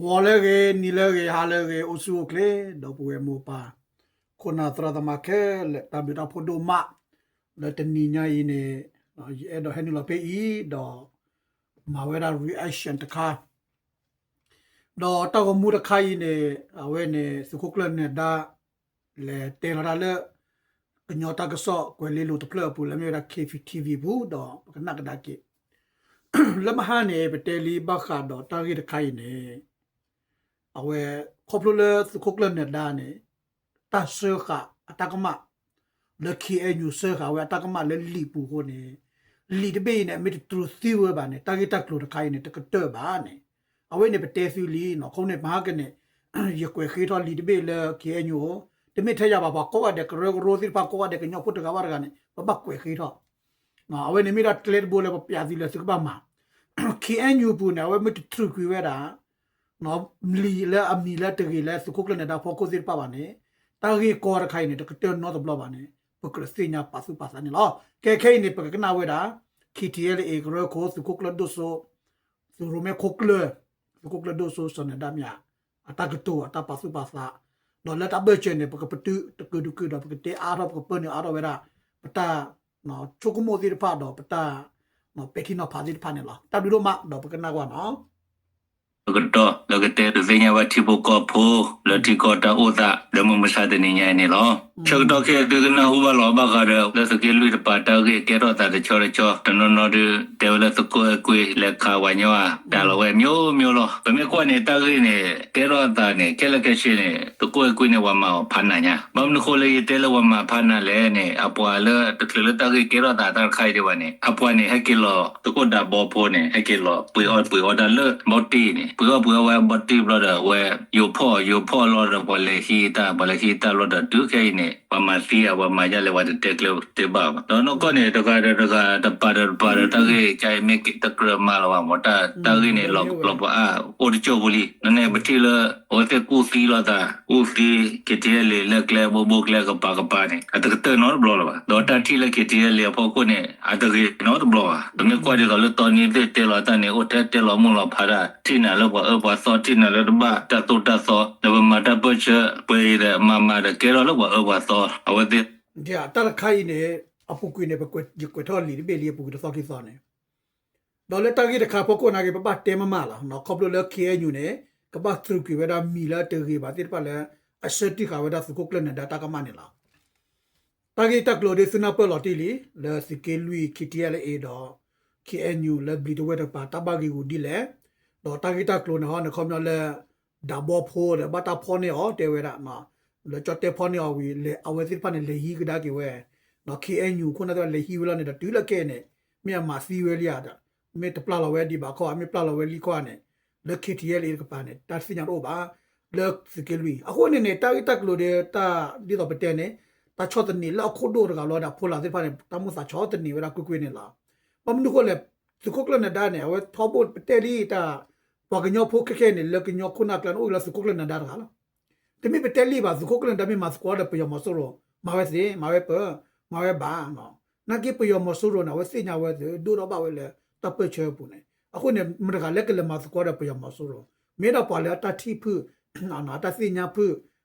ဂီၤလၢအဂ့ၤ, နံၤလၢအဂ့ၤ, ဟါလၢအဂ့ၤ, အိၣ်ဆူၣ်အိၣ်ချ့ ဒီပုၢ်ဝဲၢ်မိၢ်ပၢ် ခိၣ်နၢ်သရၣ်သမါခဲလၢာ် တၢ်ဘျုးတၢ်ဖှိၣ်ဒိၣ်မး လၢတနံၤညါအံၤန့ၣ် ယအဲၣ်ဒိးဟဲနုာ်လီၤဖဲအံၤ ဒီးမၤဝဲဒၣ် reaction တခါ ဒီးတၢ်ဂီၤမူတခါအံၤန့ၣ် အဝဲန့ၣ် သုးခိၣ်ကျၢၢ်နၢၤဒါ လဲၤတဲလီၤတၢ်လၢ ကညီတၢ်ကစီၣ်ကွဲၤလ့လိၤတဖျၢၣ်အပူၤ လၢမ့ၢ်ဝဲဒၣ် K T V ပူၤ ဒီးပကနၣ်ကဒါက့ၤ လၢမဟါန့ၣ် ပတဲလံဘၣ်ဃးဒီးတၢ်ဂ့ၢ်တခါအံၤန့ၣ် အဝဲ ခီဖျိလၢသုးခိၣ်ကျၢၢ်နၢၤဒါန့ၣ် တၢ်စၢဃာ်အတၢ်ကမၣ် လၢ K N U စၢဃာ်ဝဲအတၢ်ကမၣ်လၢလံာ်ပူၤအဃိန့ၣ် လံာ်တဘ့ၣ်အံၤန့ၣ် အမ့ၢ်တတြူးသံဝဲဘၣ်န့ၣ် တၢ်ဂ့ၢ်တၢ်ကျိၤတခါအံၤန့ၣ် တကတၢၢ်ဘၣ်န့ၣ် အဝဲန့ၣ်ပတဲသုလံနီၤ ခီဖျိန့ၣ် မဟါကန့ၣ် ယကွဲးဃ့ထီၣ်လံာ်တဘ့ၣ်လၢ K N U အိၣ် တမ့ၢ်ထဲယၤဘၣ် ပှၤကိးဂၤဒဲး ကရၢကရိသ့ၣ်တဖၣ်ကိးဂၤဒဲး ကညီဖိတဂၤဘၣ်တဂၤန့ၣ် ပဘၣ်ကွဲးဃ့ထီၣ် အဝဲန့ၣ်မ့ၢ်ဒၣ်ကျဲတဘိလၢပပျးသုလၢသုကဘၣ်မၤ K N U ပူၤန့ၣ် အဝဲမ့ၢ်တတြူးကွံာ်ဝဲဒၣ် လံာ်လၢအမံၤလၢတဂ့ၤလၢသုးခိၣ်ကျၢၢ်နၢၤဒါဖီခိၣ်သ့ၣ်တဖၣ်ဘၣ်န့ၣ် တၢ်ဂ့ၢ်ကီတခါအံၤန့ၣ် တကတၢၢ်နီတဘျီဘၣ်န့ၣ် ပကြၢးသ့ၣ်ညါပာ်သူၣ်ပာ်သးန့ၣ်လီၤ. ကဲခဲအံၤန့ၣ် ပကကနၣ်ဝဲဒၣ် K T L A ကရၢခိၣ် သုးခိၣ်ကျၢၢ်ဒိၣ်စိ သုးရိၣ်မဲခိၣ်ကျၢၢ် သုးခိၣ်ကျၢၢ်ဒိၣ်စိ စီၤနၢၤဒါမၠး အတၢ်ကတိၤအတၢ်ပာ်သူၣ်ပာ်သး ဒီးလၢတၢ်ဘၢၣ်စၢၤန့ၣ် ပကပတုာ်တကုာ်တကုာ်ဒီး ပကတဲအါထီၣ် ပကပၢနုာ်အါထီၣ်ဝဲဒၣ် ပတၢ် ဆိကမိၣ်သ့ၣ်တဖၣ်ဒီးပတၢ် ပဲာ်ထံနီၤဖးသ့ၣ်တဖၣ်န့ၣ်လီၤ. တၢ်ဘျုးဒိၣ်မး ဒီးပကနၣ်ကွၢ်နီၤ ဆၢကတီၢ်လၢကတဲဒုးသ့ၣ်ညါဘၣ်ထံဖိကီၢ်ဖိ လၢထံကီၢ်တၢ်အိၣ်သး လၢမုၢ်မဆါတနံၤညါအံၤန့ၣ်လီၤ. ဆၢကတီၢ်ခဲအံၤသုကနၢ်ဟူဘၣ်လီၤဘၣ်ဃးဒီး လၢသုးက့လွံၢ်တပၤတၢ်ဂ့ၢ်ကဲထီၣ်သးတဆီတဆီ တနီၤနီၤဒုးတဲဝဲလၢသုးခိၣ်အဲၣ်ကွံလဲၤခးဝၤညီဧါ တၢ်လီၤဝဲမျိုးမျိုးလီၤ. ပမ့ၢ်ကွၢ်န့ၣ် တၢ်ဂ့ၢ်န့ၣ် ကဲထီၣ်သးန့ၣ် ခဲလၢာ်ခဲဆ့န့ၣ် သုးခိၣ်အဲၣ်ကွံန့ၣ် ပှၤမၤအီၤဖးနးညါ ဘၣ်မနုၤဃိလၢယတဲလၢပှၤမၤဖးနးလဲၣ်န့ၣ် အပှၤလၢတချုးလၢတၢ်ဂ့ၢ်ကဲထီၣ်သးတၢ်တခါအံၤဒံးဘၣ်န့ၣ် အပှၤန့ၣ် ဟဲက့ၤလီၤ သုးခိၣ်ဒးဘီဖိန့ၣ် ဟဲက့ၤလီၤ ပှ့ၤအီၣ်ပှ့ၤအီတၢ်လၢဘီတံၢ်န့ၣ် ပှ့ၤအီၣ်ပှ့ၤအီဝဲဘီတံၢ်ဘျီဒီး အဝဲယိၤဖီၣ်ယိၤဖီၣ်လီၤဒီး ပှၤလဲၤဟံးတၢ် ပှၤလဲၤဟံးတၢ်ဘျီဒီး တုၤခဲအံၤန့ၣ် ပှၤမၤသံဧါ ပှၤမၤယါလဲၣ် ပှၤတတဲကျဲတ့ၢ်ဘၣ်ဘၣ်. ဒီးနီၢ်ကီၢ်န့ၣ် တဂၤဒီးတဂၤ တပၤဒီးတပၤဒီး တၢ်ဂ့ၢ်ကါအံၤမ့ၢ်တကြၢးမၤလီၤဘၣ်မး တၢ်ဂ့ၢ်န့ၣ် လီၤပှၤအါ အိၣ်တကၠိၢ်ပူၤလံ. နန့ၣ်ပထံၣ်လၢ အဝဲသ့ၣ်ကူၣ်သံလိာ်သး ကူၣ်သံ K T L A လၢကျဲဘိဘိကျဲကပၤကပၤန့ၣ် အတကတၢၢ်နီတဘျီလၢၤဘၣ်. ဒီးတၢ်ထံၣ်လၢ K T L A အဖီခိၣ်န့ၣ် အတဂ့ၤနီတဘျီဘၣ်. ပမ့ၢ်ကွၢ်ဒ်သိးလၢတီနံသ့ၣ်တဲလီၤတၢ်န့ၣ် အိၣ်ထဲတဲလီၤမုၢ်လီၤဖးတၢ် ထံၣ်နၤလၢပှၤအၢပှၤသီ ထံၣ်နၤလၢတဘၣ်တၢ်သိၣ်တၢ်သီ ဒီးပမၤတၢ်ပၢၢ်ဆၢ ပှဲၤအံၤဒီး မၤမၤဒီးကဲထီၣ်လၢပှၤအၢပှၤသီ အဝဲသ့ၣ် တၢ်တခါအံၤန့ၣ် အပူၤကွံာ်န့ၣ် ပကွဲးထီၣ်လံာ်တဘ့ၣ်လံအပူၤကွံာ်တသီခံသီန့ၣ် ဒီးလၢတၢ်ဂ့ၢ်တခါဖီခိၣ်နာ်က့ ပဘၣ်တဲမးမးလီၤ. ခီဖျိလၢ K N U န့ၣ် ကဘၣ်တြူးကွံာ်ဝဲဒၣ်မံၤလၢတဂ့ၤဘၣ်သ့ၣ်တဖၣ်လၢ အဆၢတံၢ်ဃာ်ဝဲဒၣ်သုးခိၣ်ကျၢၢ်နၢၤဒါတၢ်ကမၣ်န့ၣ်လီၤ. တၢ်ဂ့ၢ်တၢ်ကျိၤဒ်သုနၢ်ပၢၢ်လီၤတံၢ်လံ လၢသုးက့လွံၢ် K T L A ဒီး K N U လၢဘျံးတဝဲၢ်တကပၤတၢ်ဘၣ်ဂ့ၢ်ဂူာ်ဒ်လဲၣ်. ဒီးတၢ်ဂ့ၢ်တၢ်ကျိၤန့ၣ်ဟီန့ၣ် ခီပညီလၢ ဒးဘီဖိဒီးဘၣ်တၢ်ဖီၣ်န့ၢ်အီၤတဲဝဲဒၣ် လၢကၠီၣ်တဲၣ်ဖီၣ်န့ၢ်အီၤဝံၤ အဝဲသ့ၣ်တဖၣ်န့ၣ် လဲၤဟံးကဒါက့ၤဝဲ ဒီး K N U ခိၣ်နၢ်သ့ၣ်တဖၣ်လဲၤဟံးဝဲလီၤန့ၣ်ဒီး တုၤလၢခဲအံၤန့ၣ် မ့ၢ်အမၤသံဝဲလံဧါဒီး မ့ၢ်တပျၢ်လီၤဝဲဒံးဘၣ်ခီ မ့ၢ်ပျၢ်လီၤဝဲလံခီဧါန့ၣ် လၢ K T L A တကပၤန့ၣ် တၢ်သ့ၣ်ညါတအိၣ်ဘၣ်. လၢသုးက့လွံၢ် အဃိန့ၣ်န့ၣ် တၢ်ဂ့ၢ်တၢ်ကျိၤဒီးတၢ် ဒ်သိးပတဲန့ၣ် တၢ်ဆီၣ်သနံးလၢအခိၣ်ဒိၣ်တဂၤလီၤဒီး အဖိလာ်သ့ၣ်တဖၣ်န့ၣ် တၢ်မိၣ်သးဆီၣ်သနံးဝဲဒၣ်ကွ့ၢ်ကွ့ၢ်န့ၣ်လီၤ. ဘၣ်မနုၤဃိလဲၣ် သုးခိၣ်ကျၢၢ်နၢၤဒါန့ၣ် အဝဲထီဘိပတဲလံတၢ် ပှၤကညီဖိခဲခဲအံၤန့ၣ် လၢကညီခိၣ်နၢ်ကျါန့ၣ် အိၣ်လၢသုးခိၣ်ကျၢၢ်နၢၤဒါတဂၤလီၤ. တမ့ၢ်ပတဲလံဘၣ် သုးခိၣ်ကျၢၢ်နၢၤဒါမ့ၢ်မၤသကိးဒီးပယီၤမီၤစိရိၤ မၤဝဲသ့ မၤဝဲပၢ မၤဝဲဘၣ် နာ်က့ပယီၤမီၤစိရိၤန့ၣ် အဝဲသ့ၣ်ညါဝဲသ့ ဒိၣ်ထီၣ်ဘၣ်ဝဲလၢတၢ်ပၢၢ်ဆၢအပူၤန့ၣ် အဃိန့ၣ် မတၤတဂၤလၢကလဲၤမၤသကိးဒီးပယီၤမီၤစိရိၤ မ့ၢ်ဒၣ်ပှၤလၢအတၢ်ထံၣ်ဖုၣ် အတၢ်သ့ၣ်ညါဖုၣ်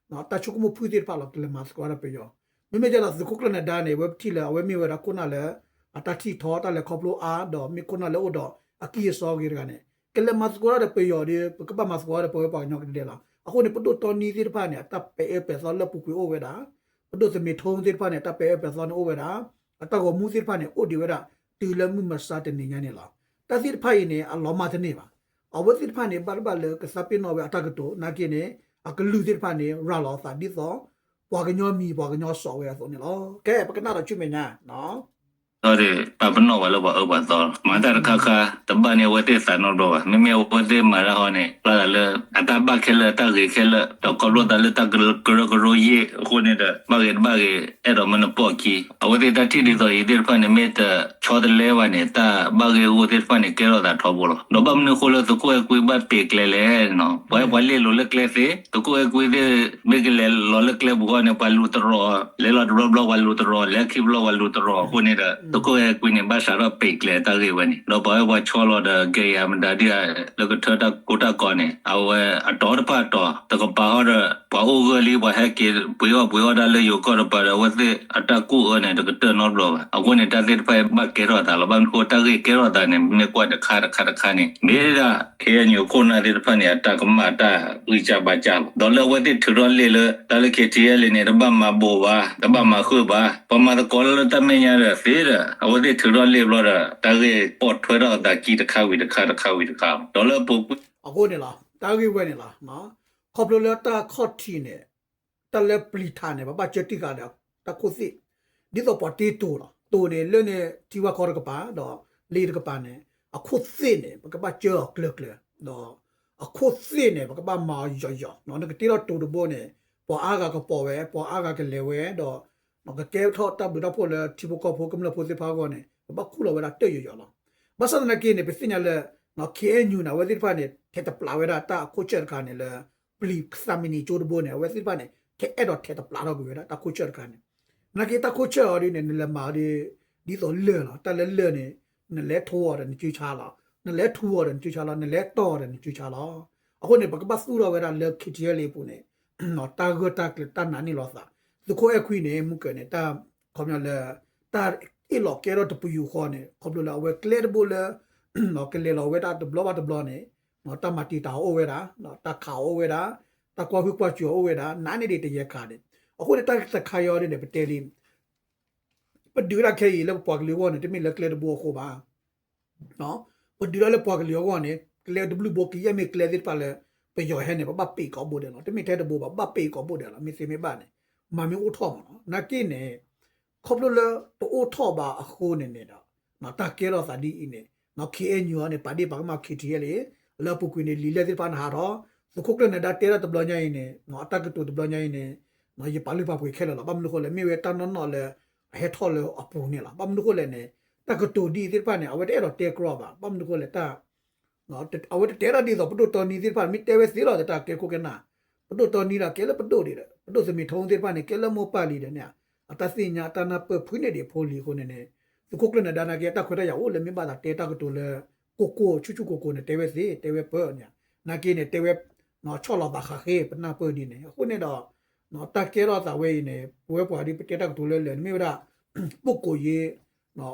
တၢ်ဆိကမိၣ်ဖုၣ်သ့ၣ်တဖၣ်လီၤကလဲၤမၤသကိးဒီးပယီၤ မ့မ့ၢ်ဒ်သိးသုးခိၣ်ကျၢၢ်နၢၤဒါန့ၣ် အဝဲပထံၣ်လၢအဝဲမ့ၢ်ဝဲဒၣ်ခိၣ်နၢ်လၢ အတၢ်ထံၣ်ထီတၢ်လဲၤခီဖျိအါ ဒီးမ့ၢ်ခိၣ်နၢ်လၢအိၣ်ဒီးအကံၢ်အစီအဂ့ၤတဂၤန့ၣ် ကလဲၤမၤသကိးတၢ်ဒီးပယီၤဒီး ပကဘၣ်မၤသကိးတၢ်ဒီးပဝဲပှၤကညီကဒဲကဒဲလီၤ. အဃိန့ၣ် ပဒိၣ်တီနံသ့ၣ်တဖၣ်န့ၣ် အတၢ်ပဲာ်အၢပဲာ်သီလၢပူၤကွံာ်အိၣ်ဝဲဒၣ် ပဒိၣ်သမ့ၢ်ထိသ့ၣ်တဖၣ်န့ၣ် အတၢ်ပဲာ်အၢပဲာ်သီန့ၣ်အိၣ်ဝဲဒၣ် အတၢ်ဂီၤမူသ့ၣ်တဖၣ်န့ၣ် အိၣ်ဒံးဝဲဒၣ် တုၤလၢမုၢ်မဆါတနံၤညါန့ၣ်လီၤ. တၢ်သ့ၣ်တဖၣ်အံၤန့ၣ် အလီၤမၢ်တန့ၢ်ဘၣ်. အဝဲသ့ၣ်တဖၣ်န့ၣ် ဘၣ်တဘၣ်လၢကသးပ့ၤနီၣ်ဝဲအတၢ်ကတိၤ နာ်က့န့ၣ် အကလုၢ်သ့ၣ်တဖၣ်န့ၣ် ရၤလီၤအသးဒ်သိး ပှၤကညီမံၤ ပှၤကညီစိာ်ဝဲအသိးန့ၣ်လီၤ. ကဲ ပကနၣ်ဒီးဆူမဲာ်ညါ ဒီးပာ်ပနီၣ်ဝဲလၢပှၤအၢပှၤသီလီၤ. မၤတၢ်တခါခါ တဘၣ်န့ၢ်အဝဲသ့ၣ်သးနီတဘျီဘၣ်. မ့မ့ၢ်အဝဲသ့ၣ်မၤတၢ်ဟီန့ၣ် ဖျါသးလၢ အတၢ်ဘၣ်ခဲလၢာ် တၢ်ဂ့ၤခဲလၢာ် ဒီးခီဖျိသးလၢတၢ်ကရၢကရိယ့ၢ်အဃိန့ၣ်ဒီး ဘၣ်ဂ့ၤတဘၣ်ဂ့ၤ အဲၣ်ဒိးမၢနပိာ်ခံ အဝဲသ့ၣ်တၢ်ထံၣ်ဒ်သိးအံၤသ့ၣ်တဖၣ်န့ၣ် မ့ၢ်တဆီတလဲဘၣ်န့ၣ် တၢ်ဘၣ်ဂ့ၢ်ဂူာ်သ့ၣ်တဖၣ်န့ၣ် ကဲထီၣ်သးထီဘိလီၤ. ဒီးဘၣ်မနုၤဃိလၢသုးခိၣ်အဲၣ်ကွံဘၣ်ပ့ၤကျဲလဲၣ် ပှၤအဲၣ်ပှၤလဲၤလိာ်လၢကျဲသ့ သုးခိၣ်အဲၣ်ကွံသ့ၣ် မ့ၢ်ကလဲၤလီၤလၢကျဲပူၤဃီန့ၣ် ပှၤလူၤတရီၤ လဲၤလီၤတဘျီဘျီပှၤလူၤတရီၤ လဲၤခံဘျီပှၤလူၤတရီၤအဃိန့ၣ်ဒီး သုးခိၣ်အဲၣ်ကွံန့ၣ် ဘၣ်စးထီၣ်ပံးကျဲတၢ်ဂ့ၢ်ဝဲန့ၣ် ဒီးပှၤဝဲပှၤဆီလီၤဒီး ကဲယၤမတၤဒ် လၢကထၢတၢ်ကိတၢ်ကီန့ၣ် အဝဲအတီၤတဖၣ်တီၤ တကပၤဟီဒီး ပှၤအိၣ်ဂၢၢ်လံ ပှၤဟဲက့ၤပှ့ၤအီၣ်ပှ့ၤအီၣ်တၢ်လၢယိၤကီၢ်တပၤဒီး အဝဲသ့ၣ်အတၢ်ကူၣ်အၢန့ၣ် တကတၢၢ်နီတဘျီဘၣ်. အဃိန့ၣ် တၢ်သ့ၣ်တဖၣ်ဘၣ်ကဲထီၣ်သးလီၤ. ဘၣ်မနုၤဃိတၢ်ဂ့ၢ်ကဲထီၣ်သးန့ၣ် မ့ၢ်ကွၢ်တခါတခါတခါန့ၣ် မ့ၢ်ဒၣ် ခ့ၣ်အဲၣ်ယူၣ် ခိၣ်နၢ်သ့ၣ်တဖၣ်န့ၣ် အတၢ်ကမၣ်တၢ်ဂံၢ်စၢ်ဘါစၢ်လီၤ. ဒီးလၢအဝဲသ့ၣ်ထုးထီၣ်လံာ်လၢ တၢ်လၢ ခ့ၣ်ထံၣ်အဲၣ်လံာ် န့ၣ် တဘၣ်မၤဘိးဘၣ် တဘၣ်မၤဃုာ်ဘၣ် ပှၤမၤသကိးလၢတၢ်မဲာ်ညါဒီးသ့ဒီး အဝဲသ့ၣ်ထုးထီၣ်လံာ်ဘျီဒီး တၢ်ဂ့ၢ်ပိာ်ထွဲထီၣ်အသးခံတခါဝံၤတခါတခါဝံၤတခါလီၤ. ဒီးလၢအပူၤကွံာ် အဃိန့ၣ်လီၤ တၢ်ဂ့ၢ်ဝဲန့ၣ်လီၤ. ခီဖျိလၢတၢ်ခီၣ်ထံးန့ၣ် တၢ်လၢပျံၤထးန့ၣ် ပဘၣ်ကၢတံၢ်ဃာ်ဒီးတၢ်ခိၣ်သ့ၣ် ဒ်သိးပှၤတ့တိၤလီၤ. တိၤန့ၣ် လၢန့ၣ်ထံဝါခီတကပၤ ဒီးလ့တကပၤန့ၣ် အခိၣ်သ့ၣ်န့ၣ် ပကဘၣ်ကၢအီၤကျၢၤကျၢၤ ဒီးအခိၣ်သ့ၣ်န့ၣ် ပကဘၣ်မၤအီၤယိာ်ယိာ် နကတ့ထီၣ်တိၤတဘိန့ၣ် ပှၤအါဂၤကပိာ်ဝဲ ပှၤအါဂၤကလဲၤဝဲ ဒီး ကကဲထီၣ်တၢ်ဘျုးတၢ်ဖှိၣ်လၢထံဖိကီၢ်ဖိ ကမျၢၢ်ဖိသ့ၣ်တဖၣ်အဂီၢ်န့ၣ် ပဘၣ်ခူၣ်လီၤဝဲဒၣ်တၢ်ယိာ်ယိာ်လီၤ. ဘၣ်ဆၣ်သနာ်က့န့ၣ် ပသ့ၣ်ညါလၢ ခ့ၣ်အဲၣ်ယူၣ်န့ၣ် အဝဲသ့ၣ်တဖၣ်န့ၣ် ထဲးတပျးဝဲဒၣ်တၢ်အခိၣ်ဆၢၣ်တခါန့ၣ်လၢ ပျံၤသးမံနံၤကၠိတဘိန့ၣ် အဝဲသ့ၣ်တဖၣ်န့ၣ် ထဲးအဲၣ်ဒိးထဲးတပျးထီၣ်ကွံာ်ဝဲဒၣ်တၢ်ခိၣ်ဆၢၣ်တခါန့ၣ် နာ်က့တၢ်ခိၣ်ဆၢၣ်အီၤဒ်န့ၣ် နလဲၤမၤအီၤဒ် ဒ်သိးလၢၢ်လီၤ. တၢ်လၢလၢၢ်န့ၣ် နလဲၤထူအီၤဒီးနစုဆါလီၤ. နလဲၤထူအီၤဒီးနစုဆါလီၤ. နလဲၤတီၢ်အီၤဒီးနစုဆါလီၤ. အဃိန့ၣ် ပကဘၣ်သူၣ်ထီၣ်ဝဲဒၣ်လၢ ခ့ၣ်ထံၣ်အဲၣ်လံာ် အပူၤန့ၣ် တၢ်ဂၢၢ်တၢ်ကျၢၤ တၢ်နာ်န့ၢ်လိာ်သး သုးခိၣ်အဲၣ်ခွံန့ၣ် မုၢ်ကၢၤန့ၣ် တၢ်ခီပညီလၢ တၢ်အ့ၣ်လိာ်ကဲထီၣ်တပယူာ်ဃီန့ၣ် ခီဖျိလၢအဝဲကျဲတဘိလၢ ကလဲၤလီၤဝဲဒၣ်တဘျီဘၣ်တဘျီန့ၣ် တၢ်မၤတံာ်တာ်အီၤအိၣ်ဝဲဒၣ် တၢ်ခးအီၤအိၣ်ဝဲဒၣ် တၢ်ကွၢ်ဟုၣ်ကွၢ်စူၤအီၤအိၣ်ဝဲဒၣ် နာ်န့ၢ်ဒံးတယဲၢ်ခါန့ၣ် အဃိန့ၣ် တၢ်တခါအံၤဒ်န့ၣ် ပတဲလံ ပဒုးဒၣ်ခဲအံၤလၢပပှၤကလုာ်အဂီၢ်န့ၣ် တမ့ၢ်လၢကျဲတဘိအဃိဘၣ် ပဒုးဒၣ်လၢပှၤကလုာ်အဂီၢ်န့ၣ် ကျဲတဘျုးဘိကယဲၢ်မ့ၢ်ကျဲသ့ၣ်တဖၣ်လၢ ပယီၤဟဲန့ၣ် ပဘၣ်ပ့ၤကိးဘိဒဲးလီၤ. တမ့ၢ်ထဲတဘိဘၣ် ဘၣ်ပ့ၤကိးဘိဒဲးလီၤ. မ့ၢ်သ့မ့ၢ်ဘၣ်န့ၣ် မၤမ့ၢ်အိၣ်ထီၣ်မးလီၤ. နာ်က့န့ၣ် ခီဖျိလၢတအိၣ်ထီၣ်ဘၣ်အဃိန့ၣ်န့ၣ်ဒီး တၢ်ကဲထီၣ်သးဒ်အံၤန့ၣ် ခ့ၣ်အဲၣ်ယူၣ်အံၤန့ၣ် ပာ်ဒ့ၣ်ပာ်ကမၣ် ခ့ၣ်ထံၣ်အဲၣ်လံာ် လၢအပူၤကွံာ်န့ၣ် လံာ်လဲၢ်သ့ၣ်တဖၣ်န့ၣ်ဟးထီၣ် သုးခိၣ်ကျၢၢ်နၢၤဒါတဲတၢ်တဘျီညါအံၤန့ၣ် အတၢ်ကတိၤတဘျီညါအံၤန့ၣ် ယပာ်လုၢ်ပာ်ပှ့ၤခဲလၢာ်လီၤ. ဘၣ်မနုၤဃိလဲၣ် မ့ၢ်ဝဲတၢ်နီၢ်နီၢ်လၢ အဟဲထီၣ်လၢအပူၤန့ၣ်လီၤ. ဘၣ်မနုၤဃိလဲၣ်န့ၣ် တၢ်ကတိၤဒ်အံၤသ့ၣ်တဖၣ်န့ၣ် အဝဲတအဲၣ်ဒိးတဲကြီဘၣ်. ဘၣ်မနုၤဃိလဲၣ် တၢ် အဝဲတတဲဒၣ်ဒ်သိးပဒိၣ်တီနံသ့ၣ်တဖၣ် မ့ၢ်တဲဝဲသ့လီၤ တၢ်ကဲခိၣ်ကဲနၢ် ပဒိၣ်တီနံဒီး ကဲလၢပဒိၣ်ဒံးဒီး ပဒိၣ်သုးမုၢ်ထူသ့ၣ်တဖၣ်န့ၣ် ကဲလၢမိၢ်ပၢ်လံဒီးန့ၣ် အတၢ်သ့ၣ်ညါအတၢ်နၢ်ပၢၢ်ဖုန့ၢ်ဒံးဖိလံၤအဃိန့ၣ်န့ၣ် သုးခိၣ်ကျၢၢ်နၢၤဒါနာ်က့ အတၢ်ခွဲးတၢ်ယာ်အိၣ်လၢမ့ၢ်ဘၣ်သးတဲတၢ်ကတိၤလၢ ကိၢ်ကိၢ်ဆူၣ်ဆူၣ်ကိၢ်ကိၢ်န့ၣ် တဲဝဲသ့ တဲဝဲပၢန့ၣ် နာ်က့န့ၣ် တဲဝဲ ဆီၣ်လီၤသးဃးဃ့ ပနၢ်ပၢၢ်ဒ်န့ၣ် အဃိန့ၣ်ဒီး တၢ်ကဲထီၣ်သးဝဲအံၤန့ၣ် ပဝဲပှၤဒ်ပတဲတၢ်ကတိၤလၢလၢာ်န့ၣ် မ့ၢ်ဝဲဒၣ် ပုၢ်ကိၣ်ယ့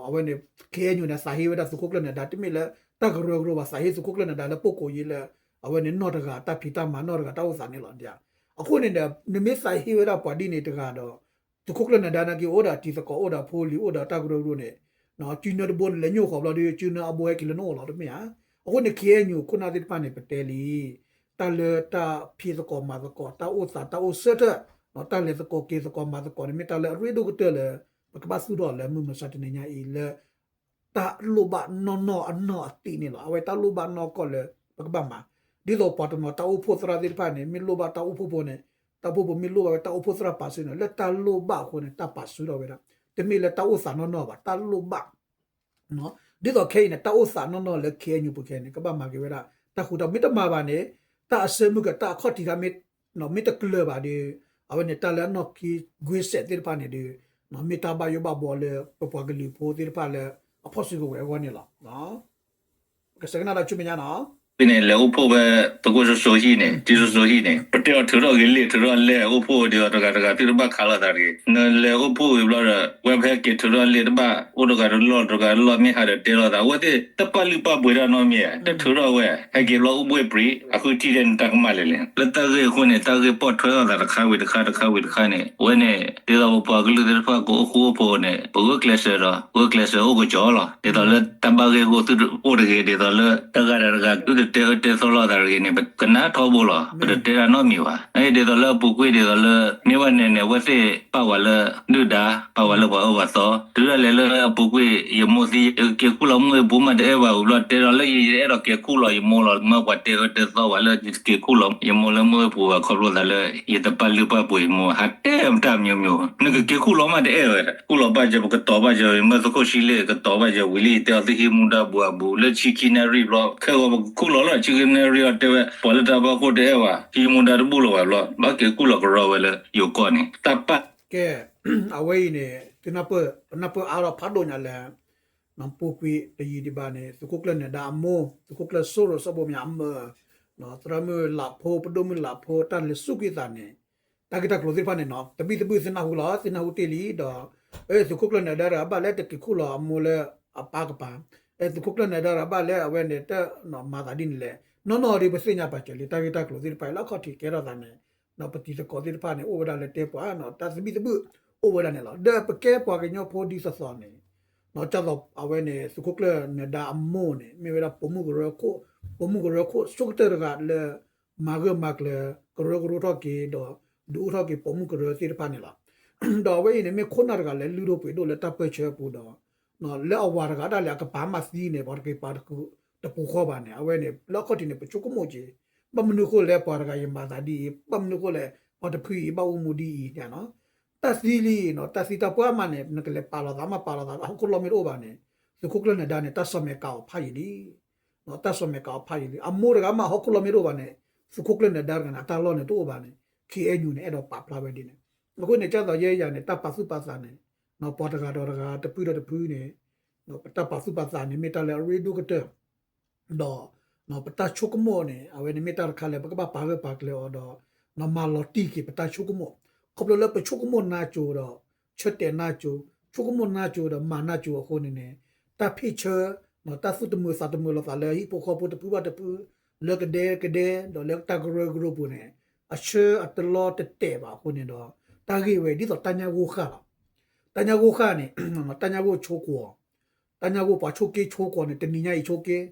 အဝဲန့ၣ် ခ့ၣ်အဲၣ်ယူၣ်န့ၣ် သးဟ့ဝဲဒၣ်သုးခိၣ်ကျၢၢ်နၢၤဒါ တမ့ၢ်လၢတၢ်ကရၢကရိဘၣ် သးဟ့သုးခိၣ်ကျၢၢ်နၢၤဒါလၢပုၢ်ကိၣ်ယ့လၢ အဝဲန့ၣ်နီၢ်တဂၤတၢ်ဖံးတၢ်မၤနီၢ်တဂၤတၢ်အိၣ်သးန့ၣ်လီၤ. အဃိန့ၣ်ဒီး နမ့ၢ်သးဟ့ဝဲဒၣ်ပှၤဒ်န့ၣ်တဂၤဒီး သုးခိၣ်ကျၢၢ်နၢၤဒါနာ်က့ အိၣ်ဒီးတံၤသကိး အိၣ်ဒီးဖိလံၤ အိၣ်ဒီးတၢ်ကရၢကရိန့ၣ် စုနၢတဘိန့ၣ် လဲၤညိၣ်ဃီၤဘျီဒီး စုနၢအဘိဟဲက့ၤလၢနအိၣ်လီၤ တမ့ၢ်ဧါ. အဃိန့ၣ် ခ့ၣ်အဲၣ်ယူၣ်ခိၣ်နၢ်သ့ၣ်တဖၣ်န့ၣ် ပတဲလံ တၢ်လၢတၢ်ဖံးသကိးမၤသကိး တၢ်အိၣ်သးတၢ်အိၣ်ဆၢထၢၣ် တၢ်လဲၤသကိးက့ၤသကိးမၤသကိးန့ၣ် မ့ၢ်တၢ်လၢအရ့ဒိၣ်ကတၢၢ်လၢ ပကဘၣ်သူၣ်ထီၣ်လၢမုၢ်မဆါတနံၤညါအံၤလၢ တၢ်လိၣ်ဘၣ်နီၢ်နီၢ်အနီၢ်အသံးန့ၣ်လီၤ. အဝဲတၢ်လိၣ်ဘၣ်နီၢ်ကီၢ်လၢ ပကဘၣ်မၤ ဒ်သိးပှၤတနီၤတၢ်အိၣ်ဖှိၣ်သရၣ်သ့ၣ်တဖၣ်န့ၣ် မ့ၢ်လိၣ်ဘၣ်တၢ်အိၣ်ဖှိၣ်ဖိန့ၣ် တၢ်အိၣ်ဖှိၣ်ဖိမ့ၢ်လိၣ်ဘၣ်ဝဲတၢ်အိၣ်ဖှိၣ်သရၣ်ပာ်စုန့ၣ် လၢတၢ်လိၣ်ဘၣ်အဃိန့ၣ် တၢ်ပာ်စုထီၣ်ဝဲဒၣ် တမ့ၢ်လၢတၢ်အိၣ်သးနီၢ်နီၢ်ဘၣ် တၢ်လိၣ်ဘၣ် ဒ်သိးခဲအံၤန့ၣ် တၢ်အိၣ်သးနီၢ်နီၢ်လၢ ခ့ၣ်အဲၣ်ယူၣ် ပူၤခဲန့ၣ် ကဘၣ်မၤက့ၤဝဲဒၣ် တၢ်ဃူတၢ် မ့ၢ်တမၤဘၣ်န့ၣ် တၢ်အဆၢမုၢ်က တၢ်အခီၣ်ထံးတၢ်မ့ၢ် မ့ၢ်တကျၢၤဘၣ်ဒီး အဝဲန့ၣ်တၢ်လၢအနီၢ်ကီၢ်ကွ့စဲးသ့ၣ်တဖၣ်န့ၣ်ဒီး မ့ၢ်တၢ်ဘၣ်ယိၣ်ဘၣ်ဘှီလၢ ပပှၤကလုာ်ဖိသ့ၣ်တဖၣ်လၢ အဖီၣ်စုကဝဲၤအဂီၢ်န့ၣ်လီၤ. ကစၢ်ကနၣ်တၢ်ဆူမဲာ်ညါနီၤ ဖဲန့ၣ် လဲၤအိၣ်ဖှိၣ်ဖဲ သုးခိၣ်စိစိဟံၣ်န့ၣ် တံၤစိစိဟံၣ်န့ၣ် ပတဲအီၤထုးထီၣ်ဂ့ၤလံာ် ထုးထီၣ်လဲၢ် အိၣ်ဖှိၣ်ဒ်သိးတဂၤတဂၤ သုတဘၣ်ခးလိာ်သးတဂ့ၤ. နလဲၤအိၣ်ဖှိၣ်ဂ့ၤဘျီဒီး ဝဲပဟဲက့ၤထုးထီၣ်လံာ်တဘၣ် အိၣ်တဂၤတလီၢ် တဂၤတလီၢ် မ့ၢ်ဟးဒီးတဲလိာ်သး အဝဲသ့ၣ်တပာ်လုၢ်ပာ်ပှ့ၤတၢ်နီတမံၤ တထုးထီၣ်ဝဲ ဟဲက့ၤဘျီအိၣ်ဘှ့ၣ်ပြံး အဃုထံၣ်ထဲန့ၣ် တၢ်ကမၣ်လဲၣ်လဲၣ်. လၢတၢ်ဂ့ၢ်အဃိန့ၣ် တၢ်ဂ့ၢ်ပိာ်ထွဲထီၣ်သးတခါဝံၤတခါ တခါဝံၤတခါန့ၣ် အဝဲန့ၣ် ဒ်သိးပပှၤကလုာ်သ့ၣ်တဖၣ်ကအိၣ်ဃူအိၣ်ဖိးန့ၣ် ပဂုာ်ကျဲးစၢးဒီး ဂုာ်ကျဲးစၢးအိၣ်ကစီၤလီၤ. ဒ်သိးလၢတၢ်ဘၣ်ဂ့ၢ်ဂီၢ်သုတအိၣ်တဂ့ၤ ဒ်သိးလၢ တဂၤဒီးတဂၤ သုတတဲအၢတဲသီလိာ်သးတဂ့ၤန့ၣ် ပကနၣ်ထီဘိလီၤ. ပတတဲတၢ်နီတမံၤဘၣ်. အဒ်သိးလၢအပူၤကွံာ် ဒ်သိးလၢ မ့ၢ်ဝဲန့ၣ်န့ၣ် အဝဲသ့ၣ်ပာ်ဝဲလၢဒုၣ်ဒါ ပာ်ဝဲလၢပှၤအၢပှၤသီ တုၤဒၣ်လဲာ်လၢအပူၤကွံာ် ယမိၢ်သံ ယကက့ၤခူၣ်လီၤမုၢ်အပူၤမးတအဲၣ်ဘၣ်ဝံၤဘျီ တဲဒီးလၢယအဲၣ်ဒိးက့ၤခူၣ်လီၤယမိၢ်လီၤ. မ့ၢ်ပှၤတဲအၢတဲသီဝဲလၢယတက့ၤခူၣ်လီၤယမိၢ်လၢမုၢ်အပူၤဘၣ် ခီဖျိသးလၢ ယတပာ်လုၢ်ပာ်ပှ့ၤယမိၢ် ဟးတဲတၢ်မံၤမံၤ နကက့ၤခူၣ်လီၤမးတအဲၣ်ဝဲ ခူၣ်လီၤဘၣ်စၢၤ ပကတီၤဘၣ်စၢၤ မ့ၢ်သုးခိၣ်ဆံလ့ၣ် ကတီၤဘၣ်စၢၤဝံၤလံ တဲအီၤသုဟံးမူဒါဘူးအဘူး လၢဆံခံနၣ်ရံၣ်ဘျီ ခဲဂီၤပကခူၣ်လီၤလီၤ ဆံခံနၣ်ရံၣ်အီၤတဲဝဲ ပှၤလၢတၢ်ဖီခိၣ်တအဲၣ်ဘၣ် ဟံးမူဒါတဘူးလီၤဘၣ်ဘျီ ဘၣ်က့ၤခူၣ်လီၤကရီဝဲလၢယိၤကီၢ်န့ၣ် တၢ်ပာ် ကဲ အဝဲအံၤန့ၣ် သုနၢ်ပၢၢ် ပနၢ်ပၢၢ်အါထီၣ်ဖးဒိၣ်ညါလၢ ပူၤကွံာ်တယံာ်ဒံးဘၣ်န့ၣ် သုးခိၣ်ကျၢၢ်နၢၤဒါအမိၢ် သုးခိၣ်ကျၢၢ်စိရိၤစီၤဘိၣ်မၠးအမၢၢ် သရၣ်မုၣ်လးဖိ ပဒိၣ်မုၣ်လးဖိ တၢ်လဲၤစူးကွံာ်သးန့ၣ် တၢ်ဂ့ၢ်တၢ်ကျိၤသ့ၣ်တဖၣ်န့ၣ်နီၤ တဘံၣ်တဘုၣ်သုနၢ်ဟူလီၤ သုနၢ်ဟူတ့ၢ်လံဒီး သုးခိၣ်ကျၢၢ်နၢၤဒါတဂၤဘၣ်လၢ တက့ၤခိၣ်လီၤအမိၢ်လၢအပၢ်ကပၤ သုးခိၣ်ကျၢၢ်နၢၤဒါတဂၤဘၣ်လၢအဝဲန့ၣ် တမၤသးဒ်န့ၣ်လဲၣ် နီၢ်နီၢ်ဒီးပသ့ၣ်ညါပာ်စၢၤလံ တၢ်ဂ့ၢ်တၢ်ကျိၤသ့ၣ်တဖၣ်အံၤလၢအခီၣ်ထံးကဲထီၣ်သးန့ၣ် ပတံၤသကိးသ့ၣ်တဖၣ်န့ၣ် အိၣ်ဝဲဒၣ်လၢတဲပှၤ တၢ်သဘံၣ်သဘုၣ် အိၣ်ဝဲဒၣ်န့ၣ်လီၤ. ဒီးပကဲပှၤကညီဖိဒ်သိးသိးန့ၣ် ကၢ်သိးအဝဲန့ၣ် သုးခိၣ်ကျၢၢ်နၢၤဒါအမိၢ်န့ၣ် မ့ၢ်ဝဲဒၣ် ပိာ်မုၣ်ကရၢခိၣ် ပိာ်မုၣ်ကရၢခိၣ်ဆိကတၢၢ်တဂၤလၢ မၤဂၢၢ်မၤကျၢၤ ကရၢကရိထီၣ်က့ၤ ဒီးဒုးအိၣ်ထီၣ်က့ၤပိာ်မုၣ်ကရၢသ့ၣ်တဖၣ်န့ၣ်လီၤ. ဒီးအဝဲအံၤန့ၣ် မ့ၢ်ခိၣ်နၢ်တဂၤလၢလုၢ်ဒိၣ်ပှ့ၤဒိၣ်လၢတၢ်ပၢၢ်ဆၢအပူၤဒီး လၢအဝၤတဂၤဒၣ်လဲာ် အကပၤမးသံန့ၣ် ပှၤတကပၤတပူၤဃီဘၣ်န့ၣ် အဝဲန့ၣ် လၢအခီၣ်ထံးန့ၣ် ပဆိကမိၣ်က့ၤ ဘၣ်မနုၤဃိလဲၣ် ပှၤတဂၤအံၤမၤသးဒ်အံၤ ဘၣ်မနုၤဃိလဲၣ် ပှၤတဖုအံၤဘၣ်အိၣ်မူဒ်အံၤန့ၣ် တၢ်သံလံနီၤ တၢ်သံတၢ်ပှၢ်မးန့ၣ် နကလဲၤပာ်လီၤသးမးပာ်လီၤသး ဟီၣ်ခိၣ်လီၢ်မ့ၢ်တအိၣ်ဘၣ်န့ၣ် သုးခိၣ်ကျၢၢ်နၢၤဒါန့ၣ် တၢ်ဆီၣ်မဲာ်ကးအီၤဖးယံာ်လံ တၢ်ဆီၣ်မဲာ်ကးအီၤဖးယံာ်လံ အမိၢ်တဂၤမးဟီၣ်ခိၣ်လီၢ်မ့ၢ်တအိၣ်ဘၣ်န့ၣ် သုးခိၣ်ကျၢၢ်နၢၤဒါတဂၤန့ၣ် အတၢ်လီၢ်န့ၣ်တအိၣ်ဘၣ်န့ၣ် ခ့ၣ်အဲၣ်ယူၣ်န့ၣ် အဲၣ်ဒိးပာ်ဖျါဝဲဒ်န့ၣ် အဃိန့ၣ် ကၢ်သိးယဲယၤန့ၣ် တၢ်ပာ်သူၣ်ပာ်သးန့ၣ် ပှၤတဂၤဒီးတဂၤ တဖုဒီးတဖုန့ၣ် ပတၢ်ပာ်သူၣ်ပာ်သးန့ၣ် မ့ၢ်တၢ်လၢအရ့ဒိၣ်ကတၢၢ် ဒီး ပတၢ်ဆိကမိၣ်န့ၣ် အဝဲန့ၣ်မ့ၢ်တၢ်တခါလၢပကဘၣ်ပာ်ဂၢၢ်ပာ်ကျၢၤအီၤဒီး မၤလီၤတံၢ်က့ၤပတၢ်ဆိကမိၣ် ခီဖျိလၢပဆိကမိၣ်နါစိၤဒီး ဆၢတဲာ်နါစိၤ ဆိကမိၣ်နါစိၤဒီးမၤနါစိၤအဃိန့ၣ်န့ၣ် တၢ်ဖ့ၣ်ဆၢ တၢ်သူၣ်တမုာ်သးတမုာ်လိာ်သးလၢဟံၣ်ဖိဃီဖိတဖုဘၣ်တဖု လၢကဒဲကဒဲ ဒီးလၢတၢ်ကရၢကရိပူၤန့ၣ် အဆၢအတလီတတဲာ်ဘၣ်အဃိန့ၣ်ဒီး တၢ်ဂ့ၢ်ဝဲဒ်သိးတၢ်ညၣ်ဂိၢ်ဃၢ်လီၤ. တၢ်ညၣ်ဂိၢ်ဃၢ်န့ၣ် တၢ်ညၣ်ဂိၢ်ဆိကွီၢ် တၢ်ညၣ်ဂိၢ်ပှၤဆိက့ဆိကွီၢ်န့ၣ် တနံၤညါအံၤဆိက့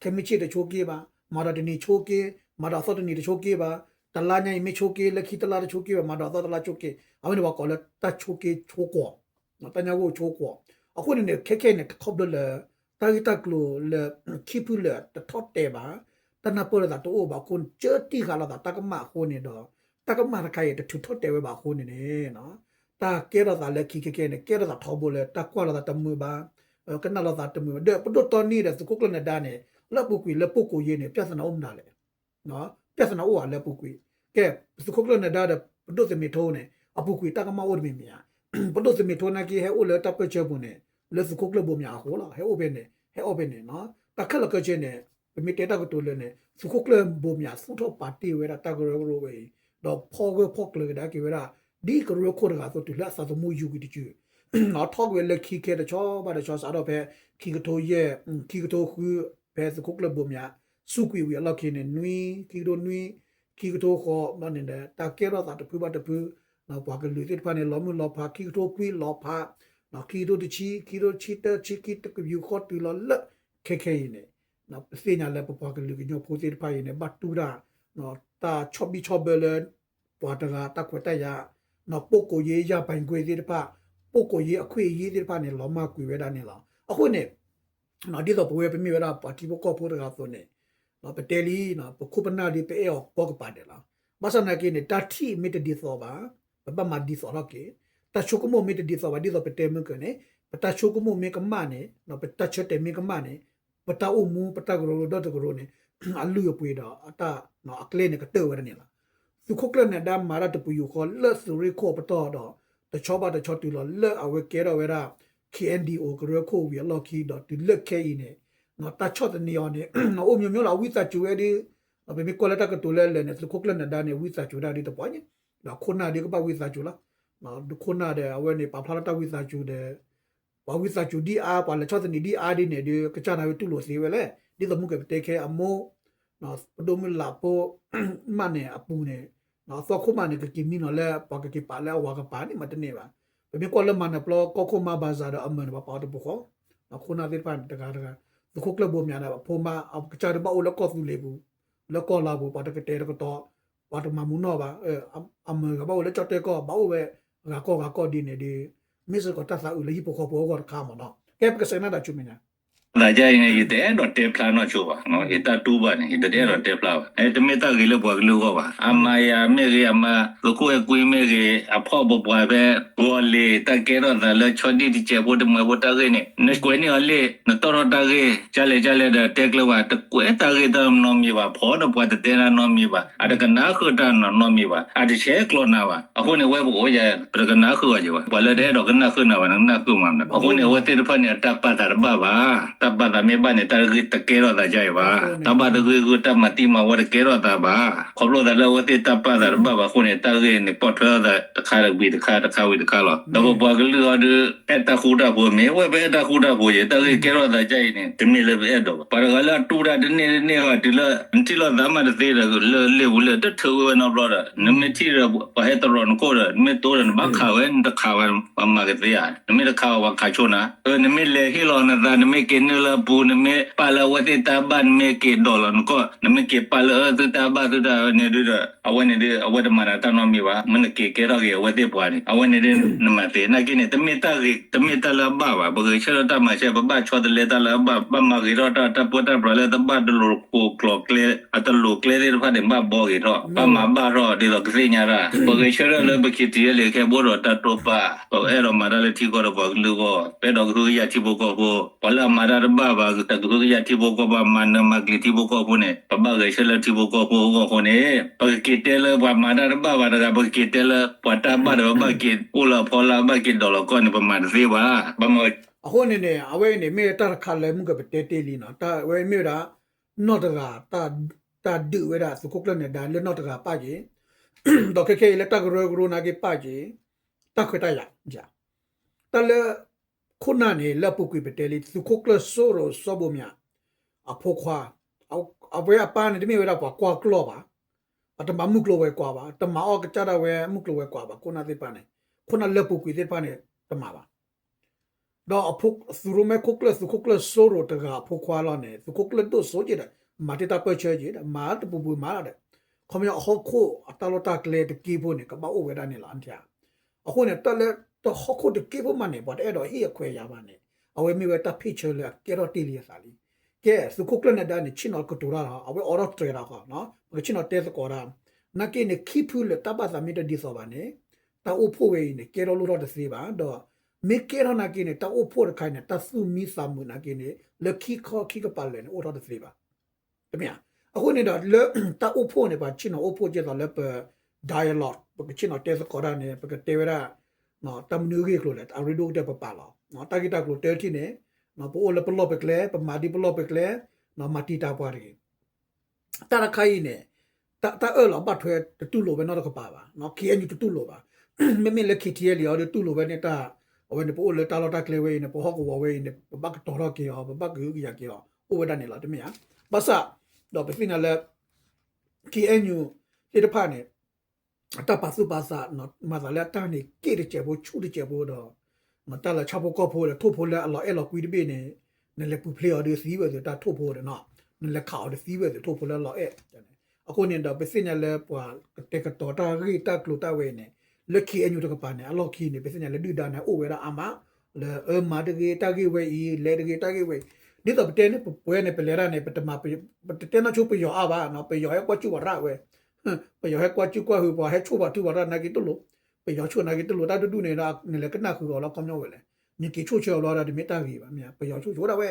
ခဲမုၢ်ဆ့ၣ်တဆိက့ဘၣ် မၤဒီးတနံၤဆိက့ မၤဒီးအသီတနံၤတဆိက့ဘၣ် တလါညါအံၤမ့ၢ်ဆိက့ လၢခံတလါတဆိက့ဘၣ် မၤဒီးအသီတလါဆိက့ အဝဲန့ၣ်ပှၤကိးလၢတၢ်ဆိက့ဆိကွီၢ် တၢ်ညၣ်ဂိၢ်ဆိကွီၢ် အဃိန့ၣ်န့ၣ် ခဲခဲအံၤန့ၣ် ခီဖျိလၢ တၢ်ဂ့ၢ်တၢ်ကျိၤလၢ ခံဖုလၢာ်တထီၣ်တဲာ်ဘၣ် တၢ်နၢ်ပၢၢ်လိာ်သးတအိၣ်ဘၣ်အဃိန့ၣ် ကၢတံၢ်ဃာ်လိာ်သးတၢ်ကမၣ်အဃိန့ၣ်ဒီး တၢ်ကမၣ်တခါအံၤတထုးထီၣ်တဲာ်ဝဲဘၣ်အဃိန့ၣ်န့ၣ် တၢ်ကဲထီၣ်သးလၢခံခဲခဲအံၤန့ၣ် ကဲထီၣ်သးထီဘိလၢတၢ်ကွၢ်လိာ်သးတမုာ်ဘၣ် ကနၣ်လိာ်သးတမုာ်ဘၣ် ဒီးပဒိၣ်တီနံဒီးသုးခိၣ်ကျၢၢ်နၢၤဒါန့ၣ် လၢအပူၤကွံာ်လၢပကိးယ့န့ၣ် ပြဿနာအိၣ်မနုၤလဲၣ် ပြဿနာအိၣ်ဧါလၢအပူၤကွံာ် ကဲ သုးခိၣ်ကျၢၢ်နၢၤဒါဒီးပဒိၣ်သုးမုၢ်ထူန့ၣ် အပူၤကွံာ်တၢ်ကမၣ်အိၣ်တမံၤမံၤဧါ ပဒိၣ်သုးမုၢ်ထူနာ်က့ ဟဲအိၣ်လၢတၢ်ပၢၢ်ဆၢပူၤန့ၣ် လၢသုးခိၣ်ကျၢၢ်ဘိမၠးအဃိလီၤ ဟဲအိၣ်ဖဲန့ၣ် ဟဲအိၣ်ဖဲန့ၣ် တၢ်ခဲလၢာ်ခဲဆ့န့ၣ် ပမ့ၢ်တဲတၢ်ကတိၤလၢန့ၣ် သုးခိၣ်ကျၢၢ်ဘိမၠးသူၣ်ထီၣ်ပာ်တ့ၢ်ဝဲဒၣ်တၢ်ကရၢကရိဝဲအံၤ ဒီးဖီၣ်ဂၢၢ်ဖီၣ်ကျၢၤကဒါက့ၤဝဲဒၣ် ဒ်ကရၢခိၣ်တဂၤအသိးတုၤလၢအသးသမူယူၤကွံာ်တစု ထီၣ်ကွံာ်ဝဲလၢခံခဲတဆီဘၣ်တဆီ စးထီၣ်ဖဲ ခံကထိယဲၢ် ခံကထိဃု ဖဲသုးခိၣ်ကျၢၢ်ဘိမၠး စူးကွံာ်ဝံၤအလီၢ်ခံန့ၣ် နွံ ခံကထိဃိး ဘျီန့ၣ်ဒီး တၢ်ကဲထီၣ်သးတဖုဘၣ်တဖု ပှၤကလုာ်သ့ၣ်တဖၣ်န့ၣ် လီၤမုၢ်လီၤဖး ခံကထိခွံလီၤဖး ခံကထိတဆံ ခံကထိတဆံတၢ ဆံခံ တကယူၤဃီတုၤလီၤလၢ ခဲခဲအံၤန့ၣ် ပသ့ၣ်ညါလၢပပှၤကလုာ်ကညီဖိသ့ၣ်တဖၣ်အံၤန့ၣ် ဘၣ်တူၢ်တၢ် တၢ်ဆီၣ်ဘံၣ်ဆီၣ်ဘၢလၢ ပှၤတဂၤတၢ်ခွဲးတၢ်ယာ် ပကိးယ့ ရပိုင်ခွင့်သ့ၣ်တဖၣ် ပကိးယ့ အခွင့်အရေးသ့ၣ်တဖၣ်န့ၣ် လီၤမၢ်ကွံာ်ဝဲဒၣ်န့ၣ်လီၤ. အဃိန့ၣ် ဒ်သိးပဝဲပမ့ၢ်ဝဲဒၣ်ပှၤထံဖိကီၢ်ဖိတဂၤအသိးန့ၣ် ပတဲလံ ပခိၣ်ပနၢ်ဒီးပအဲၣ်အီၤကိးကပၤဒဲးလီၤ. ဘၣ်ဆၣ်သနာ်က့န့ၣ် တၢ်ထံၣ်မ့ၢ်တဒ်သိးဘၣ် ပဘၣ်မၤဒ်သိးထီၣ်က့ၤ, တၢ်ဆိကမိၣ်မ့ၢ်တဒ်သိးဘၣ် ဒ်သိးပတဲမုၢ်ကၢၤန့ၣ် ပတၢ်ဆိကမိၣ်မ့ၢ်ကမၣ်န့ၣ် ပတၢ်ဆၢတဲာ်မ့ၢ်ကမၣ်န့ၣ် ပတၢ်အိၣ်မူ ပတၢ်ကရၢကရိဒီတကရၢန့ၣ် အလုၢ်အပှ့ၤဒီး အကျဲန့ၣ်ကတၢၢ်ဝဲဒၣ်န့ၣ်လီၤ. သုးခိၣ်ကျၢၢ်နၢၤဒါမၤတၢ်တပယူာ်ဃီလၢသုးရ့ၣ်ခိၣ်အပတီၢ်ဒီး တဆီဘၣ်တဆီတုၤလီၤလၢအဝဲကဲထီၣ်ဝဲဒၣ် ခ့ၣ်အဲၣ်ယူၣ် ကရၢခိၣ်ဝံၤအလီၢ်ခံဒီးတုၤလၢခဲအံၤန့ၣ် တၢ်ဆီၣ်သနံးအီၤန့ၣ် အိၣ်မျိုးမျိုးလီၤ အဝံသးစူၤဝဲဒၣ် ပမ့ၢ်ကွၢ်လၢတၢ်ကတိၤလၢလၢာ်န့ၣ် သုးခိၣ်ကျၢၢ်နၢၤဒါန့ၣ် ဝံသးစူၤဒၣ်ဒ်တပှၢ်န့ၣ် ဒီးခိၣ်နၢ်ဒ်ကဘၣ်ဝံသးစူၤလီၤ. ခိၣ်နၢ်ဒီးအဝဲန့ၣ် ပာ်ဖျါလၢတၢ်ဝံသးစူၤဒီး ပှၤဝံသးစူၤဒ်အါ ပှၤလဲၤဆီၣ်သနံးဒ်အါဒ်န့ၣ်ဒီး ကစၢ်နၢ်ဝဲတူၢ်လိာ်သ့ဝဲလဲၣ် ဒ်သိးမုၢ်ကၢၤပတဲခဲအမိၢ် ပဒိၣ်မုၢ်လးဖိ မးန့ၣ်အပူၤန့ၣ် အသီခိၣ်မးန့ၣ် ကက့ၤမံနီၤလၢ ပှၤကက့ၤပာ်လၢအဝၤကပၤန့ၣ် မ့တမ့ၢ်ဘၣ်. ပမ့ၢ်ကွၢ်လၢမၤနၢၤပျီ ကီၢ်ခိၣ်မါဘၤစၤဒီးအမၢၢ်န့ၣ် ပှၤပာ်အီၤတပူၤဃီ ခိၣ်နၢ်သ့ၣ်တဖၣ်န့ၣ်တဂၤတဂၤ သုးခိၣ်ကျၢၢ်ဘိမၠးန့ၣ် အဖိမါ အကစၢ်ဒၣ်ဘၣ်အိၣ်လၢကီၢ်သူလ့ၤပူၤ လၢကီၢ်လါပူၤ ပှၤတကတဲာ်တကတီၤ ပှၤတမၤမူနီၣ်ဘၣ် အမၢၢ်ဂၤဘၣ်အိၣ်လၢကၠီၣ်တဲၣ်ကီၢ် ဘၣ်အိၣ်ဝဲဂၤကီၢ်ဒ်န့ၣ်ဒီး မ့ၢ်စ့ၢ်ကီးတၢ်သးအုးလၢဟံၣ်ဖိဃီဖိအဂီၢ်တခါမ့ၢ်နီၤ ကဲပကစဲးနၢ်တၢ်ဆူမဲာ်ညါ သးဒ်အံၤန့ၣ် ယတအဲၣ်ဒိးတဲဖျါနီၢ်ဆိဘၣ်, ယတၢ်တူၢ်ဘၣ်န့ၣ် ယတအဲၣ်ဒိးတဲဖျါဘၣ်. တမ့ၢ်တၢ်ဂ့ၤလၢပှၤကလုာ်အဂီၢ်ဘၣ်. အမၤယၤမ့ၢ်ဂ့ၤ, အမၤသုးခိၣ်အဲၣ်ကွံမ့ၢ်ဂ့ၤ, အဖီၣ်ပပှၤဖဲ ဂီၤလ့ၤ တၢ်ကဲထီၣ်သးလၢဆီဒံၣ်တစဲးဖိတမှဲးဖိတၢ်ဂ့ၢ်န့ၣ် နကွဲးန့ၢ်အီၤလံ, နတီၣ်ထီၣ်တၢ်ဂ့ၢ် ကၢလဲၣ်ကၢလဲၣ်ဒီးတဲကျၢၤဘၣ်, တကွဲးတၢ်ဂ့ၢ်တၢ်နီတမံၤဘၣ်, ဖီၣ်ဒီးပှၤတတဲနၤနီတမံၤဘၣ်, အတကနၣ်ဃုာ်တၢ်နီတမံၤဘၣ်, အတဆဲးကျိးနၤဘၣ်. အဃိန့ၣ် ဝဲပအိၣ်ယၤ ပတကနၣ်ဃုာ်အီၤက့ၤဘၣ်. ပှၤလၢတအဲၣ်ဒိးကနၣ်ဃုာ်နၤဘၣ် နကနၣ်ဃုာ်မး. အဃိန့ၣ် အဝဲသ့ၣ်တဖၣ်န့ၣ် အတၢ်ပာ်သးတဘၣ်ဘၣ်. တၢ်ပာ်သးမ့ၢ်ဘၣ်န့ၣ် တၢ်ဂ့ၢ်တကဲထီၣ်သးဒ်အံၤဘၣ်. တၢ်ဘၣ်တဂ့ၢ်ဂုၢ် တၢ်မၤတံၢ်မၤဝီတကဲထီၣ်သးဘၣ်. ခီဖျိသးလၢအဝဲသ့ၣ်တၢ်ပာ်သးတဘၣ်ဘၣ်အဃိန့ၣ် တၢ်ဂ့ၢ်န့ၣ် ပိာ်ထွဲအီၤသးတခါတဝံၤတခါတခါဝံၤတခါလီၤ. ဒီးပပှၤကလုာ်အီၤဒုး အဲၣ်တၢ်ဃူတၢ်ဖိးမ့ၢ် ဝဲပအဲၣ်တၢ်ဃူတၢ်ဖိးယဲ တၢ်ဂ့ၢ်ကဲထီၣ်သးဒ်အံၤန့ၣ် တမ့ၢ်လၢပအဲၣ်ဒိးဘၣ်. ပှၤတဂၤလၢအတူၢ်တၢ်တန့ၢ်တန့ၢ်ဟီ တုၤလၢ နထံၣ်လိာ်သးမးတသ့ဒီး လၢလ့ၣ်ပူၤလၢတထုးဝဲနီတဘျီဒီး နမ့ၢ်ထံၣ်ဒီး ပှၤဟဲတရီးနခိၣ်ဒီး နမ့ၢ်တိဒီး နဘၣ်ခးဝဲ နတခးဝဲ ပှၤမၤကသ့ဧါ. နမ့ၢ်တခးဝဲ ပှၤခးဆိနၤ. နမ့ၢ်လဲၤဟ့ၣ်လီၤနသး နမ့ၢ်က့ၤနုာ်လၢအပူၤ နမ့ၢ်ပာ်လၢအဝဲသ့ၣ်တၢ်ဘၣ် နမ့ၢ်က့ၤဒိးလီၤနကိာ် နမ့ၢ်က့ၤပာ်လၢအသုတၢ်ဘၣ်သုတၢ်န့ၣ်ဒုဒီး အဝဲန့ၣ်ဒု အဝဲတမၤနၤတၢ်နီတမံၤဘၣ်. မ့ၢ်နက့ၤကဲထီၣ်က့ၤအဝဲသ့ၣ်ပှၤန့ၣ် အဝဲန့ၣ်ဒု နမၤသ့. နာ်က့န့ၣ် တမ့ၢ်တၢ်ဂ့ၤ တမ့ၢ်တၢ်လၢအဘၣ်ဘၣ်. ပဂဲၤဆၢထၢၣ်တၢ်မၤစဲ ပဘၣ်ဆီတလဲတၢ်လၢအဘၣ်, ဘၣ်မၤဂ့ၤထီၣ်တၢ် တၢ်ပၢတၢ်ပြးလၢတဘၣ်တလိၤကျိၤကျဲ အတလိၤကျဲသ့ၣ်တဖၣ်န့ၣ် ဘၣ်ဘှီဂ့ၤထီၣ် ဘၣ်မၤဘၣ်ထီၣ် ဒ်သိးကသ့ၣ်ညါတၢ်. ပဂဲၤဆၢထၢၣ်လၢပ ခံထံၣ်အဲလ့ၣ် ခဲဘိဒီးတၢ်တိာ်ပာ် ပအဲၣ်ဒိးမၤတၢ်လၢထံကီၢ်ဒီးပှၤကလုာ်အဂီၢ် ပအဲၣ်ဒိးကဟုကယာ်ထံဖိကီၢ်ဖိ ပှၤလၢအမၤတၢ်တဘၣ်ဘၣ် တကဟုကယာ်ထံဖိကီၢ်ဖိ မၤနၢၤမၤကျံၤထံဖိကီၢ်ဖိန့ၣ် ပဘၣ်ဂဲၤဆၢထၢၣ်လၢထံဖိကီၢ်ဖိအဂီၢ်အဃိန့ၣ် ပကက့ၤတဲလၢပှၤမၤတၢ်တဘၣ်ဘၣ်တဂၤ ပကက့ၤတဲလၢပှၤတၢ်ဘၣ်ဒီး ပဘၣ်က့ၤအိၣ်လၢအဖီလာ် ဘၣ်က့ၤဒိးလီၤကိာ်န့ၣ် ပမၤတသ့ဘၣ်. ဘၣ်မ အဃိန့ၣ်န့ၣ် အဝဲအံၤန့ၣ် မ့ၢ်တၢ်တခါလၢမုၢ်ကပတဲတ့ၢ်လံနီၤ. တၢ်ဝဲမ့ၢ်ဝဲဒၣ် နီၢ်တဂၤ တၢ်ဒုးဝဲဒၣ်သုးခိၣ်ကျၢၢ်နၢၤဒါလၢနီၢ်တဂၤပာ်က့ၤ ဒီးခဲခဲအံၤလၢတၢ်ကရၢကရိနာ်က့ပာ်က့ၤ တၢ်ခွဲးတၢ်ယာ် တၢ်လၢ ခိၣ်နၢ်န့ၣ် လၢအပူၤကွံာ်ပတဲလံ သုးခိၣ်ကျၢၢ်စိရိၤစီဘိမၠး အဖိခွါ အဝဲအပၢ်န့ၣ် တမ့ၢ်ဝဲဒၣ်ပှၤကွၢ်ကျီၢ်ဘၣ်, အတမၤမုၢ်ကျိၤဝဲၤကွာ်ဘၣ်, တမၤအီၣ်ကစၢ်ဒၣ်ဝဲမုၢ်ကျိၤဝဲၤကွာ်ဘၣ်. ခိၣ်နၢ်သ့ၣ်တဖၣ်န့ၣ် ခိၣ်နၢ်လၢအပူၤကွံာ်သ့ၣ်တဖၣ်န့ၣ် တမၤဘၣ်. ဒီးအဖိ သုးရိၣ်မဲခိၣ်ကျၢၢ် သုးခိၣ်ကျၢၢ်စိရိၤတဂၤအဖိခွါလီၤန့ၣ် သုးခိၣ်ကျၢၢ်ဒိၣ်စိက့ၤဒီး မၤတ့ၢ်တၢ်ပၢၢ်ဆၢက့ၤဒီး မၤတပူၤပူၤမၤလီၤဒီး ခီပညီအဟီၣ်ခိၣ်အတၢ်လီၢ်တၢ်ကျဲတက့ၢ်ဖိန့ၣ် ကဘၣ်အိၣ်ဝဲဒၣ်န့ၣ်လီၤ. အဃိန့ၣ် တၢ်လၢတဟီၣ်ခိၣ်တက့ၢ်ဖိမးန့ၣ် ပှၤတအဲၣ်ဒိးဟ့ၣ်အခွဲးယာ်ဘၣ်န့ၣ် အဝဲမ့ၢ်ဝဲတၢ်ဖ့ၣ်ဆၢလၢအကဲထီၣ်တ့ၢ်လံအသးလံ. ကဲ သုးခိၣ်ကျၢၢ်နၢၤဒါန့ၣ် ဆ့ၣ်နီၤကတိၤတၢ်လီၤ အဝဲအိးထီၣ်တြဲၤတၢ်ဃီ ပကဆ့ၣ်နီၤတဲသကိးတၢ် နာ်က့န့ၣ် ခံဖုလၢတၢ်ဘၣ်သးမ့ၢ်တဒ်သိးဘၣ်န့ၣ် တၢ်အိၣ်ဖှိၣ်ဝဲအံၤန့ၣ် ကဲထီၣ်လိၣ်ထီၣ်တသ့ဘၣ် ဒီး မ့ၢ်ကဲထီၣ်နာ်က့န့ၣ် တၢ်အိၣ်ဖှိၣ်တခါအံၤန့ၣ် တၢ်သူၣ်မံသးမုာ်နာ်က့န့ၣ် လၢခံခီခံကပၤလၢာ်န့ၣ် အိၣ်ထီၣ်တသ့ဘၣ်. တမ့ၢ်ဧါ. အဃိန့ၣ်ဒီး လၢတၢ်အိၣ်ဖှိၣ်န့ၣ် ပှၤဆ့ၣ်နီၤအိၣ်ဖှိၣ်ကဲသိးလၢပ dialogue ပကဆ့ၣ်နီၤတဲသကိးတၢ်န့ၣ် ပကတဲဝဲဒၣ် တၢ်မနုၤအဂ့ၢ်အကျိၤလဲၣ် အရ့ဒိၣ်ကတၢၢ်ပပာ်လီၤ. တၢ်ဂ့ၢ်တၢ်ကျိၤတထံၣ်န့ၣ် ပအိၣ်လၢပလီၢ်ပကျဲ ပမၤဒ်ပလီၢ်ပကျဲ မၤတံာ်တာ်ပှၤတဂ့ၤ တၢ်တခါအံၤန့ၣ် တၢ်အၢၣ်လီၤဘၣ်ထွဲတတူၢ်လိာ်ဝဲနီတကပၤဘၣ်, ခ့ၣ်အဲၣ်ယူၣ်တတူၢ်လိာ်ဘၣ်. မ့မ့ၢ်လၢ ခ့ၣ်ထံၣ်အဲၣ်လ့ၣ် အီၤဒီးတူၢ်လိာ်ဝဲန့ၣ်တၢ်, အဝဲန့ၣ် ပအိၣ်လၢတၢ်လီၢ်တၢ်ကျဲဝဲအံၤန့ၣ် ပဟီၣ်ကဝီၤဝဲအံၤန့ၣ် ပဘၣ်ကတီၤထီၣ်က့ၤအီၤ ပဘၣ်ကဟုကယာ်က့ၤအီၤ အိၣ်ဝဲဒၣ်န့ၣ်လီၤ တမ့ၢ်ဧါ. ဘၣ်ဆၣ် ဒီးပသ့ၣ်ညါလၢ ခ့ၣ်အဲၣ်ယူၣ်သ့ၣ်တဖၣ်န့ၣ် အတၢ်ပာ်သူၣ်ပာ်သး မၤသးလၢအတၢ်န့ၣ်က့ၣ်တစဲးဖိဆူၣ်တစဲးဖိဒီး တၢ်လၢဆၣ်ဖိကီၢ်ဖိဒီးထိၣ်ဖိလၢအလီၤအဲၣ်လီၤကွံတဘ့ၣ်န့ၣ် နလဲၤပူၤဖျ့အီၤဒီးသံဝဲသုးတၢ်ထိၣ်ဖိဒီးနီၤ နလဲၤခးအီၤဒီးသံဝဲသုးထိၣ်ဖိလၢအလီၤအဲၣ်န့ၣ်. အဃိန့ၣ်ဒီး ပသ့ၣ်ညါလၢပှၤကတဲာ်ကတီၤတၢ်ဂ့ၢ်တၢ်ကျိၤတၢ်ဝဲအံၤန့ၣ် လၢ ခ့ၣ်အဲၣ်ယူၣ်တကပၤန့ၣ် အလီၢ်ခံန့ၣ် ပသ့ၣ်ညါလၢဒုၣ်ဒါန့ၣ် အိၣ်ဝဲဒၣ်အါမး လၢအမၤတဂ့ၤတၢ်ဂ့ၢ်ဝဲအံၤ လဲၤတဂ့ၤတၢ်ဂ့ၢ်ဝဲအံၤ ဒ်သိးပတဲန့ၣ် ပဝဲန့ၣ် ပလဲၤတၢ်န့ၣ် ပတတဲနီၢ်ဆိပယီၤအါဘၣ် ပယီၤဟဲကွၢ်စူၣ်ပှၤရၣ်ဝဲ ပယီၤဟဲကွၢ်စူၣ်ကွၢ်ဟုးပှၤ ဟဲဆိၣ်ပှၤထုပှၤတၢ်နာ်က့တလိၣ် ပယီၤဆိၣ်နာ်က့တလိၣ် တၢ်ဒုဒုန့ၣ်ဒီး နလဲၤကနၣ်ဃုာ်အီၤလီၤ ခီပညီဝဲလဲၣ် နက့ၤဆိၣ်ဆၢအီၤဘျီဒီး တမ့ၢ်တၢ်ဂ့ၤဘၣ် မ့ၢ် ပယီၤဆိၣ်ဆိၣ်ဒၣ်ဝဲ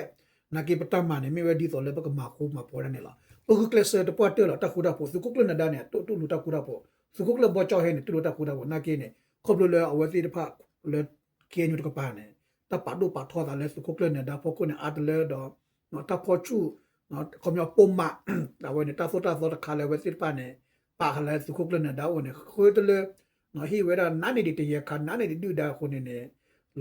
နာ်က့ပတၢ်မၤန့ၣ် မ့ၢ်ဝဲဒ်သိးလၢပကမၤဃူမၤဖိးဒၣ်န့ၣ်လီၤ. ပဂုာ်ကျဲးစၢးတပှၢ်တၢၢ်လီၤ တၢ်ဃူတၢ်ဖိး သုးခိၣ်ကျၢၢ်နၢၤဒါန့ၣ် တူၢ်လိာ်တၢ်ဃူတၢ်ဖိး သုးခိၣ်ကျၢၢ်ဘီကၠီဟဲန့ၣ် တူၢ်လိာ်တၢ်ဃူတၢ်ဖိး နာ်က့န့ၣ် ခီဖျိလၢအဝဲသ့ၣ်တဖၣ်လၢ ခ့ၣ်အဲၣ်ယူၣ်တကပၤန့ၣ် တၢ်ပာ်ဒိၣ်ပာ်ထီသးလၢသုးခိၣ်ကျၢၢ်နၢၤဒါဖီခိၣ်န့ၣ် အါတလၢဒီး တၢ်ဖီၣ်ဆူၣ် ခီပညီပိာ်မး အဝဲန့ၣ် တၢ်သိၣ်တၢ်သီတခါလၢအဝဲသ့ၣ်တဖၣ်န့ၣ် ပာ်ဃာ်လၢသုးခိၣ်ကျၢၢ်နၢၤဒါအိၣ်န့ၣ် ဃုတလၢ ဟ့ၣ်ဝဲဒၣ်နးန့ၢ်ဒံးတယဲၢ်ခါ နးန့ၢ်ဒံးဒုၣ်ဒါအဃိန့ၣ်န့ၣ်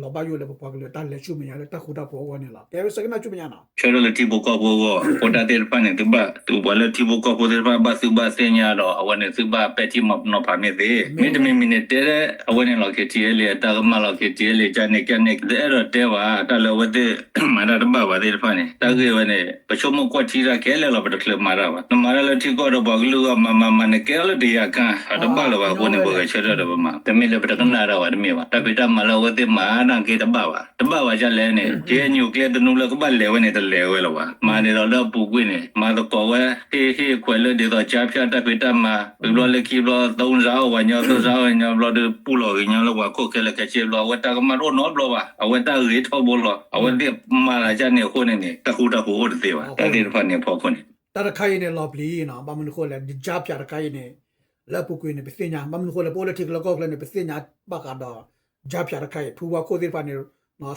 လီၤဘၣ်ယိၣ်လၢပပှၤကလုာ်တၢ်လဲၤဆူမဲာ်ညါလၢတၢ်ဃူတၢ်ဖိးအဂီၢ်န့ၣ်လီၤ. ကဲဝဲဆၢကနၣ်ဆူမဲာ်ညါနီၤ ဆၢထၢၣ်လၢထံဖိကီၢ်ဖိအဂီၢ် ဖိတၢ်သ့ၣ်တဖၣ်န့ၣ် သုဘၣ်သုပှၤလၢထံဖိကီၢ်ဖိသ့ၣ်တဖၣ်ဘၣ်သုဘၣ်သ့ၣ်ညါဒီး အဝဲန့ၣ်သုဘၣ်ပဲာ်ထံနီၤဖးမ့ၢ်သ့ မ့တမံၤမံၤန့ၣ် တဲအဝဲန့ၣ်လီၤ ခ့ၣ်ထံၣ်အဲၣ်လ့ၣ် အတၢ်ကမၣ်လီၤ ခ့ၣ်ထံၣ်အဲၣ်လ့ၣ် ကန့ၣ်ကန့ၣ် တအဲၣ်ဒိးတဲဘၣ် တၢ်လၢအဝဲသ့ၣ် မၤတၢ်တဘၣ်ဘၣ်သ့ၣ်တဖၣ်န့ၣ် တၢ်ဂ့ၢ်ဝဲန့ၣ် ပဆိကမိၣ်ကွၢ်ထံတၢ်ခဲလၢာ်လီၤ ပတချုးမၤတၢ်ဘၣ် နမၤတၢ်လၢထံကီၢ်ဒီးပှၤကလုာ်အဂီၢ် မၤမၤမၤန့ၣ် ကဲထီၣ်လၢတယၤကၣ် အတဘၣ်လၢၤဘၣ်အဃိန့ၣ် ပဂဲၤဆၢထၢၣ်ဒီးပမၤ တမ့ၢ်လၢပတကနၣ်တၢ်ဘၣ်တမ့ၢ်ဘၣ် တၢ်ဖံးတၢ်မၤလၢအဝဲသ့ၣ်မၤ နာ်က့တဘၣ်ဘၣ်. တဘၣ်ဘၣ်ဒ်လဲၣ်န့ၣ် က့အညူကျဲသနူလၢကဘၣ်လဲၤဝဲန့ၣ် တလဲၤဝဲလၢၤဘၣ်. မၤန့ၣ်ဒီးလၢအပူၤကွံာ်န့ၣ် မၤသကိးဝဲ ဟ့ၣ်ဟ့ၣ်ခွဲးလၢဒ်သိးကၠါဖၠၣ်တၢ်ဖံးတၢ်မၤ ဝံၤဘျီလၢခံဘျီ သူစါအီၣ်ပှၤညီ သူစါအီၣ်ညီဘျီဒီး ပူၣ်လီၤဂ့ၤညီလၢပှၤခိၣ်ခဲလၢာ်ခဲဆ့ဘျီ အဝဲတၢ်ကမၣ်တအိၣ်နီတဘျီဘၣ်. အဝဲတၢ်ဂ့ၤထီဘိလီၤ. အဝဲသ့ၣ်မၤသးဒ်န့ၣ်အဃိန့ၣ်န့ၣ် တၢ်ဃူတၢ်ဖိးအိၣ်တသ့ဘၣ်. တၢ်သ့ၣ်တဖၣ်န့ၣ်အဖီခိၣ်န့ၣ် တၢ်တခါအံၤန့ၣ် လီၤပျံၤနီၤ, ဘၣ်မနုၤအဃိလဲၣ် ကၠါဖၠၣ်တခါအံၤန့ၣ် လၢအပူၤကွံာ်န့ၣ် ပသ့ၣ်ညါ, ဘၣ်မနုၤအဃိလဲၣ် ပအိၣ်လၢထံချၢကီၢ်ချၢန့ၣ် ပသ့ၣ်ညါဘၣ်ဃးဒီး ကၠါဖၠၣ်တခါအံၤ ဖုဝါခိၣ်သ့ၣ်တဖၣ်န့ၣ်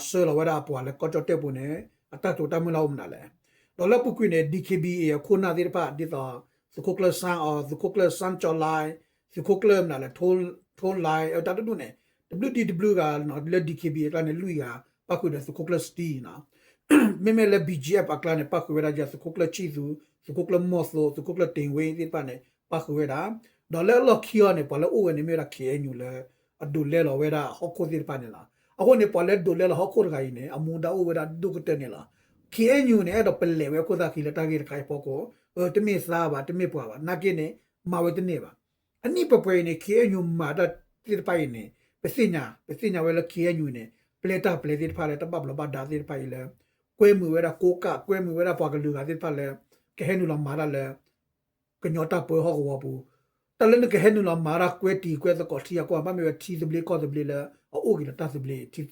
ဆှၢလီၤဝဲဒၣ်အပှၤလၢကီၢ်ကၠီၣ်တဲၣ်ပူၤန့ၣ် အတၢ်တိာ်တၢ်မုၢ်လၢ်အိၣ်မနုၤလဲၣ်. ဒီးလၢအပူၤကွံာ်န့ၣ် DKBA အခိၣ်နၢ်သ့ၣ်တဖၣ် ဒ်သိး သုးခိၣ်ကျၢၢ်စၣ်အီၤ သုးခိၣ်ကျၢၢ်စၣ် ကၠီလါ သုးခိၣ်ကျၢၢ်မနုၤလဲၣ် ထိလါ အတၢ်တဒူၣ်န့ၣ် တဘျုးဒံတဘျုးဂၤ လၢ DKBA အကျါန့ၣ် လွံၢ်ဂၤ ပၣ်ဃုာ်ဒီးသုးခိၣ်ကျၢၢ်စတံနီၤ မ့မ့ၢ်လၢ BGF အကျါန့ၣ် ပၣ်ဃုာ်ဝဲဒၣ်ယဲ သုးခိၣ်ကျၢၢ်ဆံၣ်သူ, သုးခိၣ်ကျၢၢ်မီၢ်သိ, သုးခိၣ်ကျၢၢ်တ့ၢ်ဝ့သ့ၣ်တဖၣ်န့ၣ် ပၣ်ဃုာ်ဝဲဒၣ်. ဒီးလၢအလီၢ်ခံအီၤန့ၣ် ပှၤလၢအိၣ်ဝဲန့ၣ်မ့ၢ်ဝဲဒၣ် KNU လၢ အဒိးလဲလီၤဝဲဒၣ်ဟီၣ်ခိၣ်သ့ၣ်တဖၣ်န့ၣ်လီၤ. အဃိန့ၣ် ပှၤလၢဒိးလဲလီၤဟီၣ်ခိၣ်တဂၤအံၤန့ၣ် အမူဒါအိၣ်ဝဲဒၣ်ဒိၣ်ကတၢၢ်န့ၣ်လီၤ. KNU န့ၣ် အဲၣ်ဒိးပလဲၤဝဲအခိၣ်သၣ်ခံလၢတၢ်ဂ့ၢ်တခါအံၤအဖီခိၣ်, တမ့ၢ်သးဘၣ် တမ့ၢ်ပှၤဘၣ် နာ်က့န့ၣ် မၤဝဲတန့ၢ်ဘၣ်. အနံၣ်ပှဲၤပှဲၤအံၤန့ၣ် KNU မၤတၢ်သ့ၣ်တဖၣ်အံၤန့ၣ် ပသ့ၣ်ညါ, ပသ့ၣ်ညါဝဲလၢ KNU န့ၣ် ပျဲတၢ်ပျဲသ့ၣ်တဖၣ်လၢတဘၣ်ဘျီးဘၣ်ဒါသ့ၣ်တဖၣ်အံၤလၢ ကွဲမုာ်ဝဲဒၣ်ကိးကၣ် ကွဲမုာ်ဝဲဒၣ်ပှၤကလုာ်ဂၤသ့ၣ်တဖၣ်လၢ ကဟဲနုာ်လီၤမၤတၢ်လၢ ကညီတၢ်ပၢဟီၣ်ကဝီၤပူၤ, တၢ်လၢနကဟဲနုာ်လီၤမၤတၢ်ကွဲတံၤကွဲသကိးထံအကီၢ် ဘၣ်မ့ၢ်ဝဲထံသဘျ့ကီၢ်သဘျ့လၢအအိၣ်က့ၤဒီးတၢ်သဘျ့ ထံ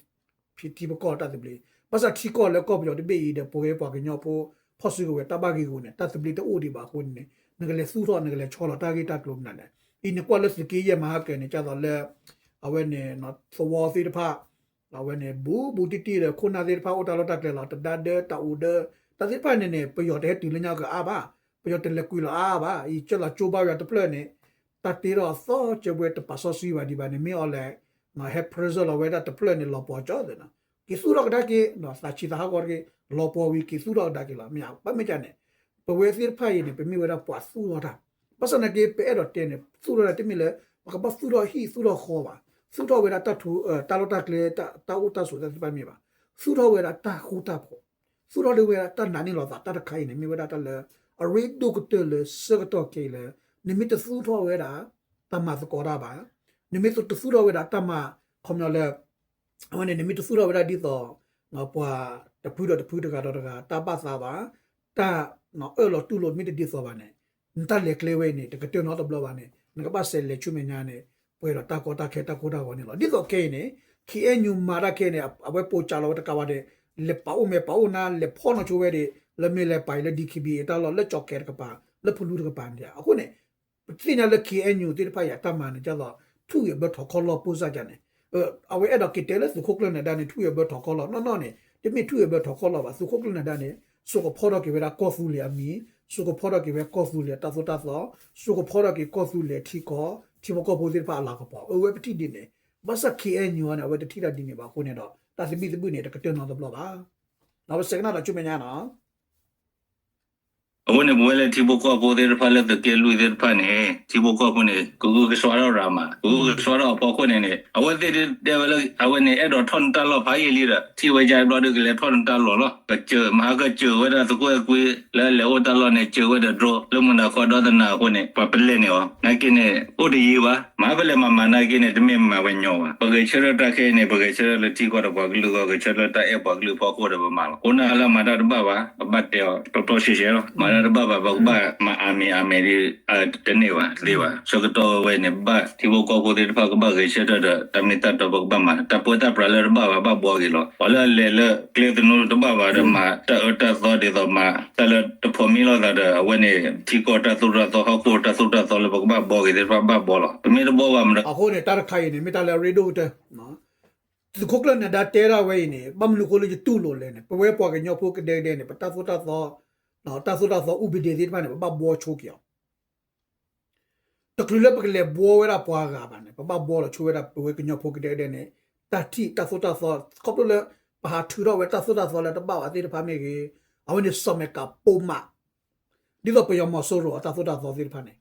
ပကီၢ်တၢ်သဘျ့, ဘၣ်ဆၣ်ထံကီၢ်လၢကီၢ်ပယီၤတဘ့ၣ်အံၤဒီး ပဝဲပှၤကညီဖိ ဖီၣ်စုကဝဲၤတၢ်ဘၣ်ဂ့ၢ်ဂီၢ်န့ၣ် တၢ်သဘျ့တအိၣ်ဒံးဘၣ်အဃိန့ၣ် နကလဲၤသူၣ်ထီၣ် နကလဲၤဆီလီၤတၢ်ဂ့ၢ်တၢ်ကျိၤမနုၤလဲၣ်. အံၤန့ၣ်ကွၢ်လၢသုးက့ယဲၢ်မၤဟါကၢၤန့ၣ် ကသိးလၢ အဝဲန့ၣ် သဝီသ့ၣ်တဖၣ် အဝဲန့ၣ် ဘူးဘူးတံၢ်တံၢ်ဒီး ခိၣ်နၢ်သ့ၣ်တဖၣ်အိၣ်တၢ်လီၢ်တၢ်ကျဲလီၤ. တဒါဒၢ တၢ်အူဒၢ တၢ်သ့ၣ်တဖၣ်န့ၣ်န့ၣ် ပယီၤတဟဲတုၤလၢညါကအါဘၣ်, ပယီၤတလဲၤကွံာ်လီၤအါဘၣ်. အံၤကၢၢ်လီၤကၠိဘၣ်ဝဲတဖျၢၣ်န့ၣ် တၢ်တ့ထီၣ်အသီကၢၢ်ဝဲတပာ်စီဆှံဘၣ်ဒံးဘၣ်န့ၣ် မ့ၢ်အီၤလဲၣ် ဟဲ present လီၤဝဲဒၣ်တဖျၢၣ်န့ၣ် လီၤပှီၤကၠီသ့နီၤ. က့ၤသူၣ်ထီၣ်ကဒါက့ၤ သးဆံးသးဟးဂီၤတက့ၢ် လီၤပှီၤဝံၤက့ၤသူၣ်ထီၣ်ကဒါက့ၤလီၤ. မ့ၢ်ဘၣ်မ့ၢ်ကန့ၣ် ပဝဲသ့ၣ်တဖၣ်အံၤန့ၣ် ပမ့ၢ်ဝဲဒၣ်ပှၤသူၣ်ထီၣ်တၢ် ဘၣ်ဆၣ်နာ်က့ ပအဲၣ်ဒိးတဲန့ၣ် သူၣ်ထီၣ်တၢ်တမ့ၢ်လၢ ပကဘၣ်သူၣ်ထီၣ်ဟံၣ်သူၣ်ထီၣ်ဃီဘၣ်, သူၣ်ထီၣ်ဝဲဒၣ်တၢ်ထူ တၢ်လီၢ်တၢ်ကျဲ တၢ်အိၣ်တၢ်ဆိးတၢ်သ့ၣ်တဖၣ်မ့ၢ်ဘၣ်, သူၣ်ထီၣ်ဝဲဒၣ်တၢ်ဃူတၢ်ဖိး, သူၣ်ထီၣ်ဒၣ်ဝဲဒၣ်တၢ်နာ်န့ၢ်လိာ်သးတၢ်တခါအံၤန့ၣ် မ့ၢ်ဝဲဒၣ်တၢ်လၢ အရ့ဒိၣ်ကတၢၢ်လၢဆၢကတီၢ်ခဲအံၤလၢ နမ့ၢ်တသူၣ်ထီၣ်ဝဲဒၣ် တၢ်မၤသကိးတၢ်ဘၣ်, နမ့ၢ်တသူၣ်ထီၣ်ဝဲဒၣ်တၢ်မၤ ခီပညီလၢ အဝဲန့ၣ် နမ့ၢ်တသူၣ်ထီၣ်ဝဲဒၣ်ဒ်သိး ပှၤတဖုဒီးတဖုတဂၤဒီးတဂၤ တၢ်ဘၣ်သးဘၣ်, တၢ်အၢၣ်လီၤတူၢ်လိာ်မ့ၢ်တဒ်သိးဘၣ်န့ၣ် နတၢ်လဲၤကျဲဝဲအံၤန့ၣ် တကတၢၢ်နီတဘျီဘၣ်န့ၣ် နကဘၣ်စးလဲၤဆူမဲာ်ညါန့ၣ် ပှဲၤဒီးတၢ်ကီတၢ်ခဲတၢ်ကိၢ်တၢ်ဂီၤန့ၣ်လီၤ. ဒ်သိးခဲအံၤန့ၣ် KNU မၤတၢ်ခဲအံၤန့ၣ် အဝဲပိာ်ကးလီၤဝဲတကးဘၣ်ဒီး လဲၤပာ်အိၣ်မဲာ်ပာ်အိၣ်နါ လဲၤဖီၣ်နီၢ်ဆိဝဲဒီး လၢမ့ၢ်လဲၤပာ်အံၤလၢ DKBA အတၢ်လီၢ် လၢကၠီၤကဲတကပၤ လၢဖလူတကပၤန့ၣ် အဃိန့ၣ် ပသ့ၣ်ညါလၢ KNU သ့ၣ်တဖၣ်အံၤအတၢ်မၤန့ၣ် ဒ်သိး ထူၣ်ဂဲၤဘၢထီၣ်ခီလီၢ်ပိၢ်စၢ်ကန့ၣ် အဝဲအဲၣ်ဒိးက့ၤတဲလၢသုးခိၣ်ကျၢၢ်နၢၤဒါန့ၣ် ထူၣ်ဂဲၤဘၢထီၣ်ခီလီၢ်နီၢ်နီၢ်န့ၣ် တမ့ၢ်ထူၣ်ဂဲၤဘၢထီၣ်ခီလီၢ်ဘၣ်. သုးခိၣ်ကျၢၢ်နၢၤဒါန့ၣ် စိာ်ကဖီထီၣ်က့ၤဝဲဒၣ်ကီၢ်သူလ့ၤအမံၤ, စိာ်ကဖီထီၣ်က့ၤဝဲကီၢ်သူလ့ၤအတၢ်သိၣ်တၢ်သီ, စိာ်ကဖီထီၣ်က့ၤကီၢ်သူလ့ၤထံကီၢ် ထံဖိကီၢ်ဖိသ့ၣ်တဖၣ်အလၤကပီၤ အဝဲပထံၣ်ဒ်န့ၣ်, ဘၣ်ဆၣ် KNU န့ၣ် အဝဲတထံၣ်တၢ်ဒ်န့ၣ်ဘၣ်အဃိန့ၣ်ဒီး တၢ်သဘံၣ်သဘုၣ်န့ၣ် တကတၢၢ်နီတဘျီဘၣ်. ဒီးပစဲးကနၣ်ဒီးဆူမဲာ်ညါနီၤ အဃိန့ၣ် ပဝဲလၢထံဖိကီၢ်ဖိသ့ၣ်တဖၣ်လၢသုးက့လွံၢ်သ့ၣ်တဖၣ်န့ၣ် ထံဖိကီၢ်ဖိန့ၣ် ကဂုာ်ကစွါထီၣ်ရၤမး, ကဂုာ်ကစွါထီၣ်အဖီခိၣ်န့ၣ်န့ၣ် အဝဲသ့ၣ်တဲဝဲလၢ အဝဲန့ၣ် အဲၣ်ဒိးထီၣ်နတၢ်လီၢ်ဖးယံာ်လံဒီး ထံၣ်ဝဲဒ်ဘျီဒီး ကလဲၤထီၣ်နတၢ်လီၢ်လီၤ. ကစၢၤ မဟါကစၢၤဝဲဒၣ်သုးခိၣ်အဲၣ်ကွံ လၢလဲၤအိၣ်တၢ်လီၢ်န့ၣ် စၢၤဝဲဒီး drone လၢမုၢ်နၤခီဒီသနာ်အဃိန့ၣ် ပှၤပလဲၤန့ၢ်အီၤ နာ်က့န့ၣ် အိၣ်တယံာ်ဘၣ်. မဟါပလဲၤမၤမၤနာ်က့န့ၣ် တမ့ၢ်မၤဝဲညီဘၣ်. ပဂဲၤဆၢထၢၣ်တၢ်ခဲအံၤန့ၣ် ပဂဲၤဆၢထၢၣ်လၢထံကီၢ်ဒီးပှၤကလုာ်အဂီၢ် ဂဲၤဆၢထၢၣ်လၢတၢ်အဲၣ်ပှၤကလုာ်ဖီခိၣ်ဒီးပမၤလီၤ. ခိၣ်နၢ်လၢအမၤတၢ်တဘၣ်ဘၣ် ပဘၣ်တဲအီၤတီတီဆှဲဆှဲလီၤ. မၤတၢ်တဘၣ်ဘၣ် ပကဘၣ်မၤအါမံၤအါမံၤဒ် တန့ၢ်ဘၣ်သ့ဘၣ်. ဆၢကတီၢ်ဝဲန့ၣ် ဘၣ်ထံဖိကီၢ်ဖိသ့ၣ်တဖၣ်ကဘၣ်ဂဲၤဆၢထၢၣ်ဒီး တၢ်မ့ၢ်တၢ်တီပကဘၣ်မၤ တၢ်ပၢတၢ်ပြးလၢတဘၣ်ဘၣ် ဘၣ်ဘှီဂ့ၤလီၤ. ပှၤလၢအလဲၤလၢကျဲသနူတဘၣ်ဘၣ်ဒီးမၤတၢ်အၢတၢ်သီဒ်သိးမၤ တၢ်လၢတဖိးမံလိာ်သးဒီး အဝဲန့ၣ် ထံကီၢ်တၢ်သိၣ်တၢ်သီ ဟီၣ်ခိၣ်တၢ်သိၣ်တၢ်သီလၢပကဘၣ်ဘှီဂ့ၤ သ့ၣ်တဖၣ်ဘၣ်ဘှီလီၤ. ပမ့ၢ်တဘှီဘၣ်မးဒီး အဃိန့ၣ် တၢ်တခါအံၤန့ၣ် မ့ၢ်တၢ်လၢအရ့ဒိၣ်ကတၢၢ် သုးခိၣ်ကျၢၢ်နၢၤဒါတဲဒၣ်ဝဲအံၤန့ၣ် ဘၣ်မနုၤအဃိလၢယတူၢ်လိာ်လဲၣ်န့ၣ် ပဝဲပှၤကညီဖိကဒဲကဒဲန့ၣ် ပတၢ်သိၣ်တၢ်သီ တၢ်သိၣ်တၢ်သီ ဥပဒေ သ့ၣ်တဖၣ်န့ၣ် ပဘၣ်ဘှီဆိက့ၤအီၤ တချုးလၢပကလဲၤဘှီဝဲဒၣ်ပှၤဂၤဘၣ်န့ၣ် ပဘၣ်ဘှီလီၤဆိဝဲဒၣ်ပဝဲကညီဖိကဒဲကဒဲန့ၣ် တၢ်ထံၣ်တၢ်သိၣ်တၢ်သီ ခီဖျိလၢ ပဟးထုးထီၣ်ဝဲတၢ်သိၣ်တၢ်သီလၢတဘၣ်ဘၣ်သ့ၣ်တဖၣ်မ့ၢ်ဂ့ၤ အဝဲန့ၣ် စီမံကိန်း ပိတ်ဆို့ ဒ်သိးပယီၤမီၤစိရိၤအတၢ်သိၣ်တၢ်သီသ့ၣ်တဖၣ်န့ၣ်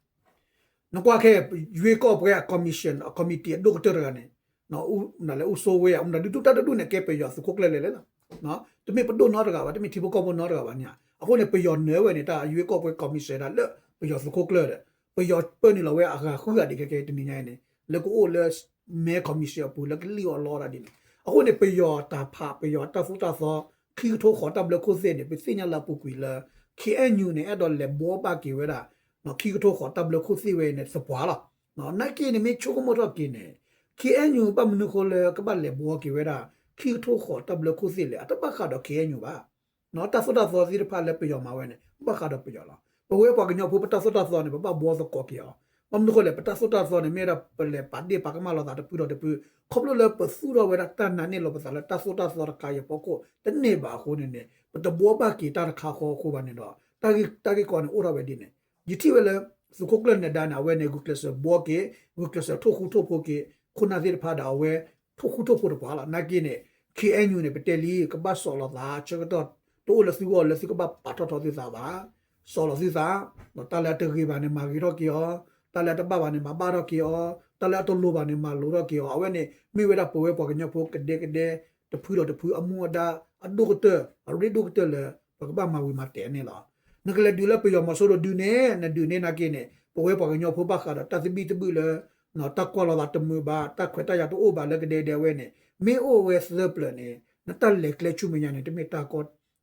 နကွၢ်ခဲ ရွေးကောက်ပွဲအ commission အ committee အဒိၣ်ကတၢၢ်တဂၤန့ၣ် မနုၤလဲၣ် ဦးစိုးဝင်း မနုၤဒုးဒုးတၢ်တဒူၣ်န့ၣ် ကဲပယီၤသုးခိၣ်ကျၢၢ်လဲၣ်လဲၣ်လီၤ. တမ့ၢ်ပဒိၣ်နီတဂၤဘၣ် တမ့ၢ်ထံဖိကီၢ်ဖိနီတဂၤဘၣ်န့ၣ်. အဃိန့ၣ် ပယီၤနၢၤဝဲန့ၣ် တၢ်ရွေးကောက်ပွဲ commission ဒၣ်လၢပယီၤသုးခိၣ်ကျၢၢ်ဒီး ပယီၤပၢနုာ်လီၤဝဲအဂၤဃုဂၤဒံးခဲကဲတနံၤညါအံၤန့ၣ် လၢကအိၣ်လၢ မဲ commission အပူၤလၢကလံၣ်အီၣ်လီအီၣ်ဒၣ်ဒ်န့ၣ်. အဃိန့ၣ် ပယီၤတၢ်ဖး ပယီၤတၢ်သိၣ်တၢ်သီ ခံကထိဃိးတၢ်ဘျၢခိၣ်သ့ၣ်န့ၣ် ပသ့ၣ်ညါလၢအပူၤကွံာ်လၢ ခ့ၣ်အဲၣ်ယူၣ်န့ၣ် အဲၣ်ဒိးလဲၤဘှီဘၣ်က့ၤဝဲဒၣ် ခံကထိဃိးတၢ်ဘျၢခိၣ်သ့ၣ်ဝဲန့ၣ်သပှၢ်လီၤ. နာ်က့န့ၣ် မ့ၢ်ဆိကမိၣ်ထီၣ်က့ၤန့ၣ် ခ့ၣ်အဲၣ်ယူၣ် ဘၣ်မနုၤဃိလၢကဘၣ်လဲၤဘှီက့ၤဝဲဒၣ် ခံကထိဃိးတၢ်ဘျၢခိၣ်သ့ၣ်လဲၣ်. အတဘၣ်ဃးဒီး ခ့ၣ်အဲၣ်ယူၣ် ဘၣ် တၢ်သိၣ်တၢ်သီသ့ၣ်တဖၣ်လၢပယီၤမၤဝဲန့ၣ် ဘၣ်ဃးဒီးပယီၤလီၤ. ပဝဲပှၤကညီဖိပတၢ်သိၣ်တၢ်သီန့ၣ် ပဘၣ်ဘှီသကိးက့ၤအီၤ. ဘၣ်မနုၤဃိလဲၣ် ပတၢ်သိၣ်တၢ်သီန့ၣ် မ့ၢ်ဝဲဒၣ်ပလဲၤပာ်ဒ့ၣ်ပာ်ကမၣ်လိာ်သးတဖုဒီးတဖု ခီဖျိလၢပသူၣ်ထီၣ်ဝဲဒၣ်တၢ်နာ်န့ၢ်လီၤပသးလၢတၢ်သိၣ်တၢ်သီတခါအံၤအဖီခိၣ် တန့ၢ်ဘၣ်အဃိန့ၣ်န့ၣ် ပတဘှီဘၣ်က့ၤတၢ်တခါဃီအဃိဘၣ်န့ၣ်ဒီး တၢ်ဂ့ၢ်ကီန့ၣ်အိၣ်ထီၣ်ဝဲဒ်န့ၣ် ယထံၣ်ဝဲလၢ သုးခိၣ်ကျၢၢ်နၢၤဒါန့ၣ် အဝဲန့ၣ် ဂုာ်ကျဲးစၢးဘှီက့ၤ ဂုာ်ကျဲးစၢးထိၣ်ဃူထိၣ်ဖိးက့ၤ ခိၣ်နၢ်သ့ၣ်တဖၣ်ဒီးအဝဲ ထိၣ်ဃူထိၣ်ဖိးတပှၤလီၤ. နာ်က့န့ၣ် ခ့ၣ်အဲၣ်ယူၣ်န့ၣ် ပတဲလံ ကဘၣ်စိာ်လီၤသး ဆၢကတီၢ် တအိၣ်လၢသုဂီၢ်လၢသုကဘၣ်ပာ်ထီၣ်ထီသုသးဘၣ်. စိာ်လီၤသုသး တၢ်လၢအတဂ့ၤဘၣ်န့ၣ် မၤဂ့ၤထီၣ်က့ၤအီၤ, တၢ်လၢအတဘၣ်ဘၣ်န့ၣ် မၤဘၣ်ထီၣ်က့ၤအီၤ, တၢ်လၢအတလိၤဘၣ်န့ၣ် မၤလိၤထီၣ်က့ၤအီၤ. အဝဲန့ၣ်မ့ၢ်ဝဲဒၣ်ပဝဲပှၤကညီဖိကဒဲကဒဲ တဖုဒီးတဖုအမူအဒါ အဒိၣ်ကတၢၢ် အရ့ဒိၣ်ကတၢၢ်လၢ ပကဘၣ်မၤဝံၤမၤတဲာ်န့ၣ်လီၤ. နကလဲၤဒုးလၢပယီၤမီၤစိရိၤဒုးန့ၣ် နဒုးန့ၢ်နာ်က့န့ၣ် ပဝဲပှၤကညီဖိဘၣ်ဃးဒီးတၢ်သဘံၣ်သဘုၣ်လၢ တၢ်ကွၢ်လိာ်သးတမုာ်ဘၣ် တၢ်ခွဲးတၢ်ယာ်တအိၣ်ဘၣ်လၢကဒဲကဒဲဝဲန့ၣ် မ့ၢ်အိၣ်ဝဲသၢပျၢၤန့ၣ် နတၢ်လဲၤကျဲဆူမဲာ်ညါန့ၣ် တမ့ၢ်တၢ်ကီ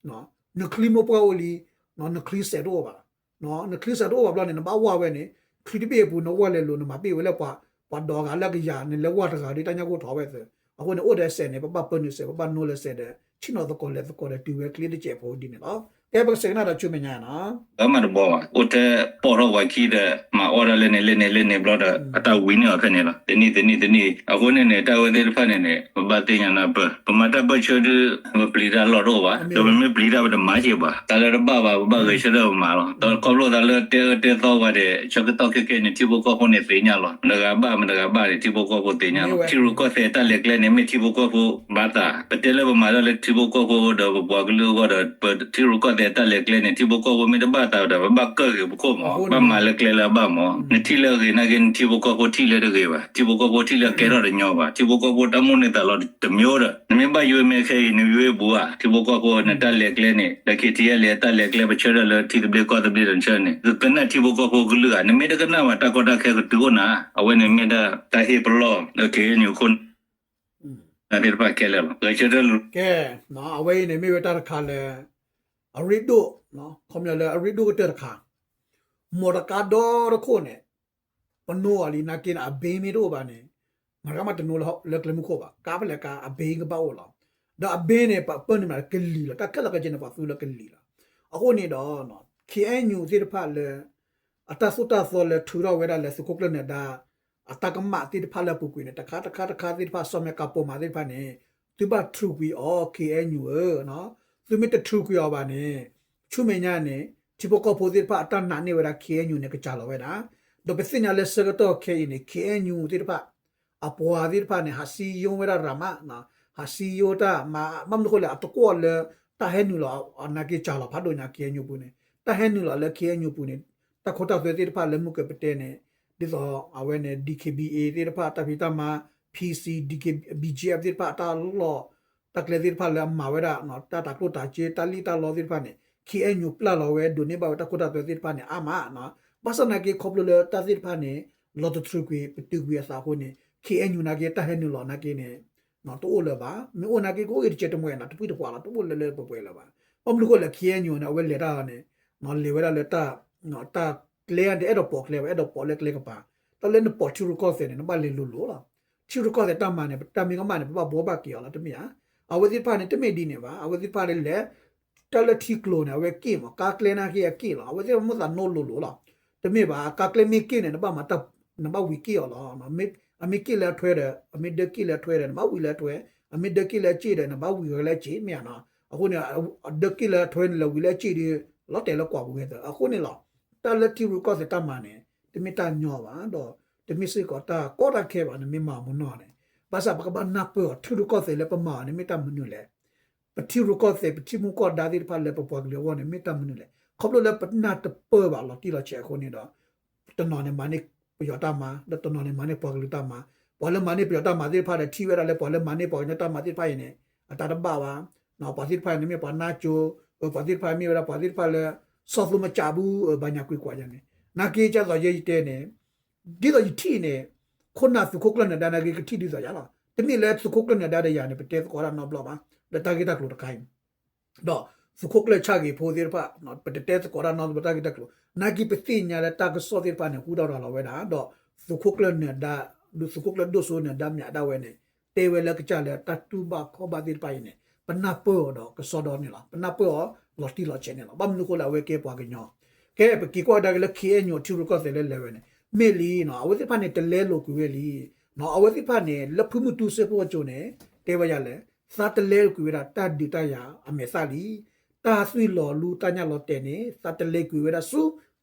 နချံမိၢ်ပှၢ်အိၣ်လံ နချံစဲးတအိၣ်ဘၣ်. နချံစဲးတအိၣ်ဘၣ်ဘျီန့ၣ် နဘၣ်ဝၢ်ဝဲန့ၣ် ချံတဘ့ၣ်အပူၤ နဝၢ်လဲၤလိၤ နမၤပ့ၢ်ဝဲလၢပှၤ ပှၤဒီးဂၤလၢကယၤ နလဲၤဝၢ်တဂၤဒီးတၢ်ညၣ်ဂိၢ်ထီၣ်ဝဲသၢ. အဃိန့ၣ် အိၣ်ဒီးစဲးန့ၣ် ပဘၣ်ပၢနုာ်စဲး ပဘၣ်နိလၢစဲးဒီး ဆ့ၣ်နီၤသကိးလဲၤသကိးဒီးတုၤဝဲကျ့တစဲးဖိဒ်န့ၣ်လီၤ. ကဲပကစဲးကနၣ်ဒီးဆူမဲာ်ညါနီၤ ပမၤတဘီဘၣ် အိၣ်ထဲပိာ်ထီၣ်ပှၤခံဒီး မၤအီၣ်ဒၣ်လဲၣ်န့ၣ်လဲၣ်န့ၣ်လဲၣ်န့ၣ်ဘျီဒီး အတၢ်ဝံၤန့ၢ်အီၤဖဲန့ၣ်လီၤ. တနံၣ်တနံၣ်တနံၣ် အဃိန့ၣ်န့ၣ် တၢ်ဝဲသ့ၣ်တဖၣ်န့ၣ်န့ၣ် ပဘၣ်သ့ၣ်ညါနၢ်ပၢၢ် ပမၤတၢ်ပၢၢ်ဆၢဒုး ပပျံၤတၢ်လီၢ်တအိၣ်ဘၣ် ဒီးပမ့ၢ်ပျံၤတၢ်ပတမၤက့ၤဘၣ် တၢ်လၢတဘၣ်ဘၣ် ပဘၣ်ဂဲၤဆၢထၢၣ်ပမၤလီၤ. ဒီးခီဖျိသးလၢတဲအၢတဲသီဝဲဒီး ဆၢကတီၢ်ခဲကဲန့ၣ် ထံဖိကီၢ်ဖိန့ၣ်သ့ၣ်ညါလီၤ. မတဂၤဘၣ် မတဂၤဘၣ်န့ၣ် ထံဖိကီၢ်ဖိသ့ၣ်ညါလီၤ. ထံရူၢ်ကီၢ်သဲးတၢ်လဲၤကျဲန့ၣ် မ့ၢ်ထံဖိကီၢ်ဖိဘၣ်သး ပတဲလၢပမၤတၢ်လၢထံဖိကီၢ်ဖိဒီးပပှၤကလုာ်အဂီၢ်ဒီး ပထံရူၢ်ကီၢ်သဲးတၢ်လဲၤကျဲန့ၣ် ထံဖိကီၢ်ဖိမ့ၢ်တဘၣ်သးဒီး ပဘၣ်ကၢၢ်ဂ့ၤပခိၣ်မး ဘၣ်မၤလၢကျဲလၢအဘၣ်မး နထံၣ်လၢအဂ့ၤနာ်က့ နထံဖိကီၢ်ဖိထံၣ်လၢတဂ့ၤဘၣ် ထံဖိကီၢ်ဖိထံၣ်လၢကဲထီၣ်တညီဘၣ် ထံဖိကီၢ်ဖိတၢ်မိၣ်န့ၢ်သးလီၤတမျိုးဒီး နမ့ၢ်ဘၣ်ယိမ့ၢ်ခဲအံၤ နယိပူၤဧါ ထံဖိကီၢ်ဖိနတၢ်လဲၤကျဲန့ၣ် လၢ K T L တၢ်လဲၤကျဲ ပဆၢထၢၣ်လၢထံသဘျ့ကီၢ်သဘျ့ဒီးနဆၢန့ၣ် ကကနၣ်ထံဖိကီၢ်ဖိကလုၢ်ဧါ နမ့ၢ်တကနၣ်ဘၣ် တၢ်ကီတၢ်ခဲကတုၤအိၣ်နၤ အဝဲန့ၣ်မ့ၢ်ဒၣ်တၢ်ဟ့ၣ်ပလီၢ်လၢ K N U ခိၣ်နၢ် သ့ၣ်တဖၣ်ခဲလၢာ်လီၤ. ဂဲၤဆၢထၢၣ်လီၤ. ကဲ အဝဲအံၤန့ၣ် မ့ၢ်ဝဲတၢ်တခါလၢ အရ့ဒိၣ် ခီပညီလၢအရ့ဒိၣ်ကတၢၢ်တခါ မီတကါဒီတခိၣ်န့ၣ် ပနိအီၤလံနာ်က့န့ၣ် အဘ့မ့ၢ်တအိၣ်ဘၣ်န့ၣ် မတၤဂၤမးတနိလၢကျဲမုၢ်ခိၣ်ဘၣ် ကါဖဲလဲၣ်ကါ အဘ့ကဘၣ်အိၣ်လီၤ. ဒီးအဘ့န့ၣ် ပပၢနုာ်မးကလံၤလီၤ တၢ်ခဲလၢာ်ခဲဆ့န့ၣ် ပှၤသူလၢကလံၤလီၤ. အဃိန့ၣ်ဒီး K N U သ့ၣ်တဖၣ်လၢ အတၢ်သိၣ်တၢ်သီလၢထုးထီၣ်ဝဲဒၣ်လၢသုးခိၣ်ကျၢၢ်နၢၤဒါ အတၢ်ကမၣ်သ့ၣ်တဖၣ်လၢအပူၤကွံာ်န့ၣ် တခါတခါတခါသ့ၣ်တဖၣ် စီၤမဲာ်ကၤပိာ်မးသ့ၣ်တဖၣ်န့ၣ် သုဘၣ်ထုးကွံာ်အီၤ K N U ဧၢ, သုမ့ၢ်တထုးကွံာ်အီၤဘၣ်န့ၣ် ဆူမဲာ်ညါန့ၣ် ထံဖိကီၢ်ဖိသ့ၣ်တဖၣ်အတၢ်နာ်န့ၢ်ဝဲဒၣ် K N U န့ၣ် ကစၢ်လီၤဝဲဒၣ်. ဒီးပသ့ၣ်ညါလၢဆၢကတီၢ်ခဲအံၤန့ၣ် K N U သ့ၣ်တဖၣ် အပှၤသ့ၣ်တဖၣ်န့ၣ် ဟးစံယိဝဲဒၣ်ရၤမး, ဟးစံယိတၢ်မၤ ဘၣ်မနုၤဃိလဲၣ် အတကွီၣ်လၢ တၢ်ဟဲနုာ်လီၤ နာ်က့စၢ်လီၤဖးဒိၣ်ညါ K N U ပူၤန့ၣ် တၢ်ဟဲနုာ်လီၤလၢ K N U ပူၤန့ၣ် တၢ်ခိတၢ်သွဲသ့ၣ်တဖၣ်လၢမုၢ်ကပတဲန့ၣ် ဒ်သိးအဝဲန့ၣ် D K B A သ့ၣ်တဖၣ် တၢ်ဖံးတၢ်မၤ P C, D K, B G F သ့ၣ်တဖၣ် တၢ်လီၢ် တၢ်ကျဲသ့ၣ်တဖၣ်လၢအမၤဝဲဒၣ် တၢ်တၤကျိၣ်တၤစ့ တၢ်လံၣ်တၢ်လီသ့ၣ်တဖၣ်န့ၣ် K N U ပျၢ်လီၤဝဲ ဒိးန့ၢ်ဘၣ်ဝဲတၢ်ခိတၢ်သွဲသ့ၣ်တဖၣ်န့ၣ် အါမး. ဘၣ်ဆၣ်နာ်က့ ခီဖျိလၢတၢ်သ့ၣ်တဖၣ်န့ၣ် လီၤတတြူာ်ကွံာ် ပတုာ်ကွံာ်အသးအဃိန့ၣ် K N U နာ်က့ တၢ်ဟဲနုာ်လီၤနာ်က့န့ၣ် တအိၣ်လၢၤဘၣ်. မ့ၢ်အိၣ်နာ်က့ ကအိၣ်ဂ့ၤတစဲးတမှဲၤနီၤ တပှံၢ်တပှၢ်လီၤ တအိၣ်လၢလၢပှဲၤပှဲၤလၢၤဘၣ်. ဘၣ်မနုၤဃိလဲၣ် K N U န့ၣ် အဝဲလဲၤတၢ်အီၤန့ၣ် လဲၤဝဲဒၣ်လၢ တၢ်ကျဲန့ၣ် အဲၣ်ဒိးပိာ်ကျဲဘၣ် အဲၣ်ဒိးပိာ်လၢကျဲကပၤ တၢ်လၢနပိာ်ထံရူၢ်ကီၢ်သဲးန့ၣ် နဘၣ်လဲၤလိၤလိၤလီၤ. ထံရူၢ်ကီၢ်သဲးတၢ်မၤန့ၣ် တၢ်မ့ၢ်ကမၣ်န့ၣ် ပဘၣ်ဘှီဘၣ်က့ၤအီၤလီၤ တမ့ၢ်ဧါ. အဝဲသ့ၣ်တဖၣ်န့ၣ် တမ့ၢ်ဒ်န့ၣ်ဘၣ် အဝဲသ့ၣ်တဖၣ်န့ၣ်လဲၤ တၢ်လၢထံကျိၤန့ၣ် အဝဲက့ၣ်မး ကါကျဲနာ်က့အက့ၣ်လီၤ အဝဲသ့ၣ်တဖၣ်မိၣ်သးနိလိၤလိၤလီၤ. တမ့ၢ်ဘၣ် ကါကျဲမ့ၢ်က့ၣ်န့ၣ် နဘၣ်မၤတၢ် နဘၣ်ဝံၤက့ၣ်အီၤလီၤ. အမ့ၢ်က့ၣ်လၢအထွဲဒီး အမ့ၢ်ဒၢက့ၣ်လၢအထွဲဒီး နဘၣ်ဝံၤလၢအထွဲ အမ့ၢ်ဒၢက့ၣ်လၢအစ့ၣ်ဒီး နဘၣ်ဝံၤလၢအစ့ၣ် မ့ၢ်ဧါနီၤ. အဃိန့ၣ် ဒၢက့ၣ်လၢအထွဲန့ၣ် လဲၤဝံၤလၢအစ့ၣ်ဒီး လီၤတဲာ်လၢကွၢ်ပူၤဝဲသၢ အဃိန့ၣ်လီၤ. တၢ်လၢထံရူၢ်ကီၢ်သဲးတၢ်မၤန့ၣ် တမ့ၢ်တၢ်ညီဘၣ်ဒီး တမ့ၢ်စ့ၢ်ကီးတၢ်ကီတၢ်ခဲဘၣ် နမ့ၢ်မၤမနီၤန့ၣ် ဘၣ်ဆၣ်ပကဘၣ်နၢ်ပၢၢ်အီၤ ထံရူၢ်ကီၢ်သဲးလၢပမၤအီၤန့ၣ် မ့ၢ်တၢ်မနုၤလဲၣ်. ပထံရူၢ်ကီၢ်သဲး ပထံမူကီၢ်ဒါသ့ၣ်တဖၣ်လၢပပှၤကလုာ်အဂီၢ်န့ၣ် မ့ၢ်တၢ်မနုၤလဲၣ်. ခီဖျိလၢပနၢ်တပၢၢ်ဘၣ်လီၤတံၢ်လီၤဆဲးအဃိန့ၣ်ဒီး တနီၤန့ၣ်မၤန့ၢ်ပယီၤတၢ်မၤ ဒီးတနီၤန့ၣ်မၤန့ၢ်ပှၤကလုာ်တၢ်မၤ ပှၤလၢမၤန့ၢ်ပယီၤတၢ်မၤသ့ၣ်တဖၣ်ဒီး ထံၣ်ဝဲဒၣ်လၢပှၤလၢမၤန့ၢ်ပှၤကညီတၢ်မၤသ့ၣ်တဖၣ်အံၤန့ၣ် အတၢ်တဘၣ်ဘၣ်. ပှၤသ့ၣ်တဖၣ်န့ၣ်မ့ၢ်ပှၤနါကၠိ ပှၤသ့ၣ်တဖၣ်မ့ၢ်ဝဲဒၣ်ပှၤသ့ၣ်တဖၣ်လၢ စီၣ်သိမကးဘူး ဘၣ်ညါကွံာ်ကွၢ်ယၤန့ၣ် နာ်က့ကၢ်သိးယဲယတဲန့ၣ် ဒ်သိးယထံၣ်န့ၣ် ခိၣ်နၢ်သုးခိၣ်ကျၢၢ်နၢၤဒါနာ်က့ ကထံၣ်ဒ်သိးယၤလီၤ. တမ့ၢ်လၢသုးခိၣ်ကျၢၢ်နၢၤဒါဒီးယၤန့ၣ် ပတဲသကိးတၢ်နီတဘျီဘၣ် လၢတၢ်ဂ့ၢ်တၢ်ကျိၤတခါအံၤ ဒီးသုးခိၣ်ကျၢၢ်ဆၣ်ဂ့ၤဖိသ့ၣ်တဖၣ် ပတတဲသကိးတၢ်နီတဘျီတၢ်ဂ့ၢ်တၢ်ကျိၤ နာ်က့ပသ့ၣ်ညါလၢတၢ်ကစီၣ်သ့ၣ်တဖၣ်န့ၣ် ဟူထီၣ်ရၤလီၤဝဲဒၣ် ဒီးသုးခိၣ်ကျၢၢ်နၢၤဒါ ဒုးသုးခိၣ်ကျၢၢ်ဒိၣ်စိနၢၤဒါမၠးဒၣ်ဝဲန့ၣ် တဲဝဲလၢကစၢ်လၢတၢ်တူၢ်ဘၣ်ခီၣ်ဘၣ်သ့ၣ်တဖၣ်အံၤန့ၣ် ပနၢ်ပၢၢ်အီၤဒီးကစီဒီန့ၣ်လီၤ. ပနၢ်ပၢၢ်အီၤလီၤတံၢ်လီၤဆဲးန့ၣ်လီၤ. ဘၣ်မနုၤအဃိလၢအဝဲကဲပှၤကညီ ကဲ ပက့ၤကွၢ်ကဒါက့ၤလၢ ခ့အဲၣ်ယူၣ် ထံရူၢ်ကီၢ်သဲးလၢလဲၤဝဲန့ၣ် မ့ၢ်လံနီၤ အဝဲသ့ၣ်တဖၣ်န့ၣ် တလဲလိာ်ကွံာ်ဝဲလံနီၤ အဝဲသ့ၣ်တဖၣ်န့ၣ် လၢဖုမုၢ်တူစ့ဖိအစိၤန့ၣ် တဲဝဲဒ်လဲၣ် သးတလဲကွံာ်ဝဲဒၣ်တၢ်ဒုးတၢ်ယၤအမဲာ်သၣ်လံ. တၢ်သွံၣ်လီၤလူတၢ်ညၣ်လီၤတဲာ်န့ၣ် သးတလဲကွံာ်ဝဲဒၣ်ဆူ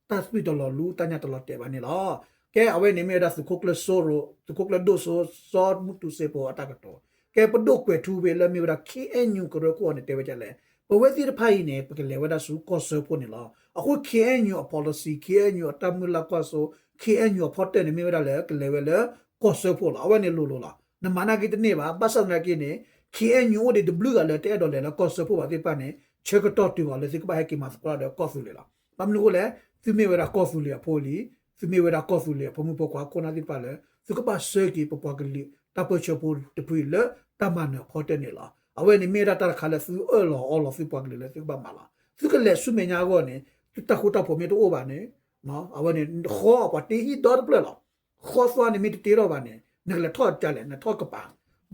တၢ်သွံၣ်တလီၤလူတၢ်ညၣ်တလီၤတဲာ်ဘၣ်န့ၣ်လီၤ. ကဲ အဝဲန့ၣ်မ့ၢ်ဝဲဒၣ်သုးခိၣ်ကျၢၢ်စိရိၤ သုးခိၣ်ကျၢၢ်ဒိၣ်စိ စီၤမုၢ်တူစ့ဖိအတၢ်ကတိၤ ကဲ ပဒိၣ်ကွဲးထူဝ့လၢမ့ၢ်ဝဲဒၣ် ခ့အဲၣ်ယူၣ် ကရၢခိၣ်အီၤန့ၣ် တဲဝဲဒ်လဲၣ် ပဝဲသ့ၣ်တဖၣ်အံၤန့ၣ် ပကလဲၤဝဲဒၣ်ဆူကီၢ်စၢဖှိၣ်န့ၣ်လီၤ. အဃိ ခ့အဲၣ်ယူၣ် အ policy ခ့အဲၣ်ယူၣ် အတၢ်မုၢ်လၢ်ကွၢ်စိ ခ့အဲၣ်ယူၣ် အဖီတၢၢ်န့ၣ် မ့ၢ်ဝဲဒၣ်လၢကလဲၤဝဲလၢကီၢ်စၢဖှိၣ်လီၤ. အဝဲန့ၣ်လိၤလိၤလီၤ. နမၤနာ်က့တန့ၢ်ဘၣ်. ဘၣ်ဆၣ်သနာ်က့န့ၣ် ခ့အဲၣ်ယူၣ် အိၣ်ဒံးတဘျုးဂၤလၢတအဲၣ်ဒိးလဲၤလၢကီၢ်စၢဖှိၣ်ဘၣ်သ့ၣ်တဖၣ်န့ၣ် ဆၢကတီၢ်တုၤအီၤလၢသုကဘၣ်ဟဲက့ၤမၤသကိးဒီးကီၢ်သူလ့ၤလီၤ. ဘၣ်မနုၤအဃိလဲၣ် သုမ့ၢ်ဝဲဒၣ်ကီၢ်သူလ့ၤအဖိလံ သုမ့ၢ်ဝဲဒၣ်ကီၢ်သူလ့ၤအဖိမုၣ်ဖိခွါခိၣ်နၢ်သ့ၣ်တဖၣ်လၢ သုကဘၣ်ဆှၢက့ၤပပှၤကလုာ်တၢ်ပၢဆှၢဖိတဖုလၢတၢ်မၤနၢၤအဖီတၢၢ်န့ၣ်လီၤ. အဝဲန့ၣ်မ့ၢ်ဒၣ်တၢ်တခါလၢသုအၢၣ်လီၤအီလီၤသုပှၤကလုာ်လၢသုကဘၣ်မၤလီၤ. သုကလဲၤဆူမဲာ်ညါအဂီၢ်န့ၣ် သုတၢ်ဃူတၢ်ဖိးမ့ၢ်တအိၣ်ဘၣ်န့ၣ် အဝဲန့ၣ် ဃီအပှၤတ့ဟံၣ်ဒီတဖျၢၣ်လီၤ. ဃီသွါန့ၣ်မ့ၢ်တတ့ထီၣ်ဘၣ်န့ၣ် နကလဲၤထီၣ်ကလဲၣ် နထီၣ်ကပၤ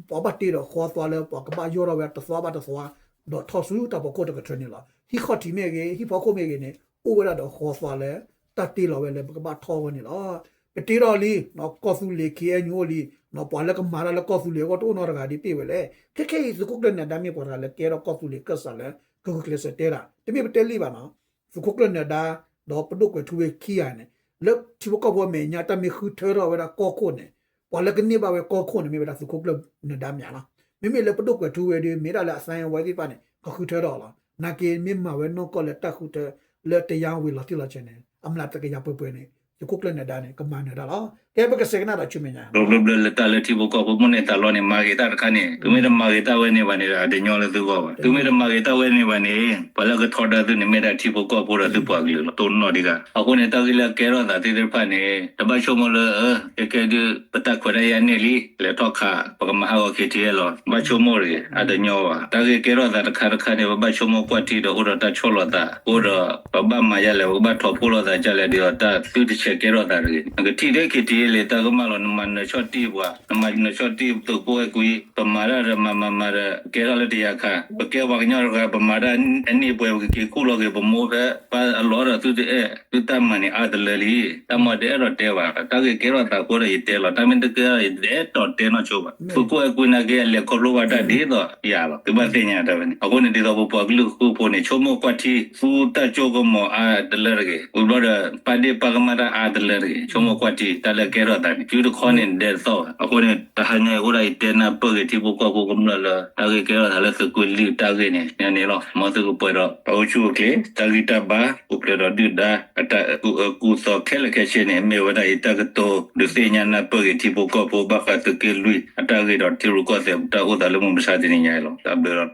ပှၤဘၣ်တ့ဒီးဃီသွါလၢပှၤကဘၣ်ယီၢ်ထီၣ်ဝဲတသွါဘၣ်တသွါ ဒီးထီၣ်ဆူတၢ်ဖီခိၣ်တကထၢန့ၣ်လီၤ. ဟံၣ်ခီၣ်ထံးမ့ၢ်ဂ့ၤ ဟံၣ်ဖီခိၣ်မ့ၢ်ဂ့ၤန့ၣ် အိၣ်ဝဲဒၣ်ဒီးဃီသွါလၢ တၢ်တ့လီၤဝဲလၢပကဘၣ်ထီၣ်အဂီၢ်န့ၣ်လီၤ. ပတ့ထီၣ်လံ ကီၢ်သူလ့ၤ ခ့အဲၣ်ယူၣ် အိၣ်လံ ပှၤလၢကမၤတၢ်လၢကီၢ်သူလ့ၤအဂီၢ်တအိၣ်နီတဂၤဒ်ပ့ၢ်ဝဲလဲၣ်. ခဲခဲအံၤ သုးခိၣ်ကျၢၢ်နၢၤဒါမ့ၢ်ပှၤတဂၤလၢကဲထီၣ်ကီၢ်သူလ့ၤကၢၢ်စးလၢ ကဂုာ်ကျဲးစၢးတဲတၢ် တမ့ၢ်ပတဲလံဘၣ်နီၤ သုးခိၣ်ကျၢၢ်နၢၤဒါ ဒီးပဒိၣ်ကွဲးထူဝ့ခံဂၤန့ၣ် လၢထံဖိကီၢ်ဖိအမဲာ်ညါတၢ်မ့ၢ်ဃုထၢထီၣ်ဝဲဒၣ်ကီၢ်ခိၣ်န့ၣ် ပှၤလၢကန့ၢ်ဘၣ်ဝဲကီၢ်ခိၣ်န့ၣ် မ့ၢ်ဝဲဒၣ်သုးခိၣ်ကျၢၢ်နၢၤဒါမၠးလီၤ. မ့မ့ၢ်လၢပဒိၣ်ကွဲးထူဝ့ဒီး မ့ၢ်ဒၣ်လၢအသါဝဲသ့ၣ်တဖၣ်န့ၣ် ကဃုထၢထီၣ်လီၤ. နာ်က့မ့ၢ်မၤဝဲနီၢ်ကီၢ်လၢတၢ်ဃုထၢ လၢတယါဝံၤလီၤတံၢ်လီၤဆဲးန့ၣ် အမျးတကယၤပှဲၤပှဲၤန့ၣ် သုးခိၣ်ကျၢၢ်နၢၤဒါန့ၣ် ကမၤနၢၤတၢ်လီၤ. ကဲ ပကဆဲးကနၣ်ဒီးဆူမဲာ်ညါ ဘျီဘျီလၢတၢ်လၢထံဖိကီၢ်ဖိမိၢ်န့ၢ်သးလီန့ၣ် မၤဂ့ၤတၢ်တခါန့ၣ် သုမ့ၢ်တမၤဂ့ၤတၢ်ဝဲန့ၣ်ဘၣ်န့ၣ်ဒီး အတညီလၢသုဂီၢ်ဘၣ်. သုမ့ၢ်တမၤဂ့ၤတၢ်ဝဲန့ၣ်ဘၣ်န့ၣ် ပှၤလၢကထီဒါသုန့ၣ် မ့ၢ်ဒၣ်ထံဖိကီၢ်ဖိဒီးသုပှၤကလုာ်လီၤ. တိၢ်နီၣ်ဒံးဂၤ အဃိန့ၣ် တၢ်ဂ့ၢ်လၢကဲထီၣ်သးသ့ၣ်တဖၣ်န့ၣ် တဘၣ်ဆိကမိၣ်လၢ ကဲကဲဒုး ပတၢ်ခွဲးတၢ်ယာ်န့ၢ်လံ လဲၤထီၣ်ခး ပကမၤဟးဂီၤ ခ့ထံအဲၣ်လီၤ. ဘၣ်ဆိကမိၣ်တဂ့ၤ အတညီဘၣ်. တၢ်ဂ့ၢ်ကဲထီၣ်သးတခါတခါန့ၣ် ပဘၣ်ဆိကမိၣ်ကွၢ်ထံဒီးအိၣ်ဒီးတၢ်ဆီၣ်လီၤသး အိၣ်ဒီး ပဘၣ်မၤယါလဲၣ် ပကဘၣ်ထီၣ်ဖှိၣ်လိာ်သးဒ်လဲၣ်ဒီး တၢ်သုတဆဲးကဲထီၣ်သးတဂ့ၤ. နကထံၣ်ထဲခ့ထံအဲၣ်လံ တၢ်ကမၣ်လီၤ နမၤနၢၤဆီၣ်တံၢ်ပှၤ နမၤနၢၤဆီၣ်တံၢ်သုးဖိအဲၣ်ကွံ ပမၤတၢ်ဒီးမၤမၤမၤဒီး ကဲထီၣ်လၢတယၤခါ ပကဲပှၤကညီတဂၤ ပမၤတၢ်အနံၣ်ပှဲၤ ပကက့ၤခူၣ်လီၤက့ၤ ပမိၢ်ဖဲ ပၢ်အလီၢ်ဒီးသုတအဲၣ် သုတၢ်မၤန့ၣ်အါတလၢလံ. တၢ်မၤတအဲၣ်ဒိးတဲဘၣ် တၢ်ဂ့ၢ်ကဲထီၣ်သးအဃိဒီးယတဲလီၤ တၢ်မ့ၢ်တကဲထီၣ် ယတအဲၣ်ဒိးတဲနီၢ်ဆိဘၣ်. သုးခိၣ်အဲၣ်ကွံနာ်က့ အလဲၤခီဖျိဘၣ်တၢ်ဒ်သိးယၤလီၤ သုဘၣ်သ့ၣ်ညါတၢ်ဝဲန့ၣ်. အဃိန့ၣ် ဒ်သိးပပှၤကလုာ်ဃူဖိန့ၣ် ဆိကမိၣ်ကွၢ်ထံ သူတၢ်စိကမီၤအါတလၢတဂ့ၤ ဝံၤဘျီဒီး ပာ်ဒ့ၣ်ပာ်ကမၣ်တၢ်အါတလၢတဂ့ၤ ဆိကမိၣ်ကွၢ်ထံ တၢ်လၢကဲထီၣ်သးန့ၣ် စုတခီန့ၣ် ဒဲတသီၣ်ဘၣ်. အဃိန့ၣ် တဟါညါအံၤအိၣ်ဒၣ်အံၤတဲနၢ်ပၢၢ်ဂ့ၤထံဖိကီၢ်ဖိကမျၢၢ်လၢ တၢ်ဂ့ၢ်ကဲထီၣ်သးလၢသုးကွံလံာ်တၢ်ဂ့ၢ်န့ၣ် ညါန့ၣ်လီၤ. မ်သုကပှဲၤဒီး အအိၣ်ဆူၣ်အိၣ်ချ့ တၢ်ဂံၢ်တၢ်ဘါ ပူၤဖျဲးဒီးဒုၣ်ဒါ အတၢ်ကူၣ်အၢကူၣ်သီခဲလၢာ်ခဲဆ့န့ၣ် မ့ၢ်ဝဲဒၣ်အံၤတၢ်ကတိၤ ဒုးသ့ၣ်ညါနၢ်ပၢၢ်ဂ့ၤထံဖိကီၢ်ဖိ ဘၣ်ဃးသုးက့လွံၢ်အတၢ်ဂ့ၢ်ဒီးထံရူၢ်ကီၢ်သဲးတၢ်အိၣ်သးလၢမုၢ်မဆါတနံၤညါအံၤလီၤ. တၢ်ဘျုးလီၤ.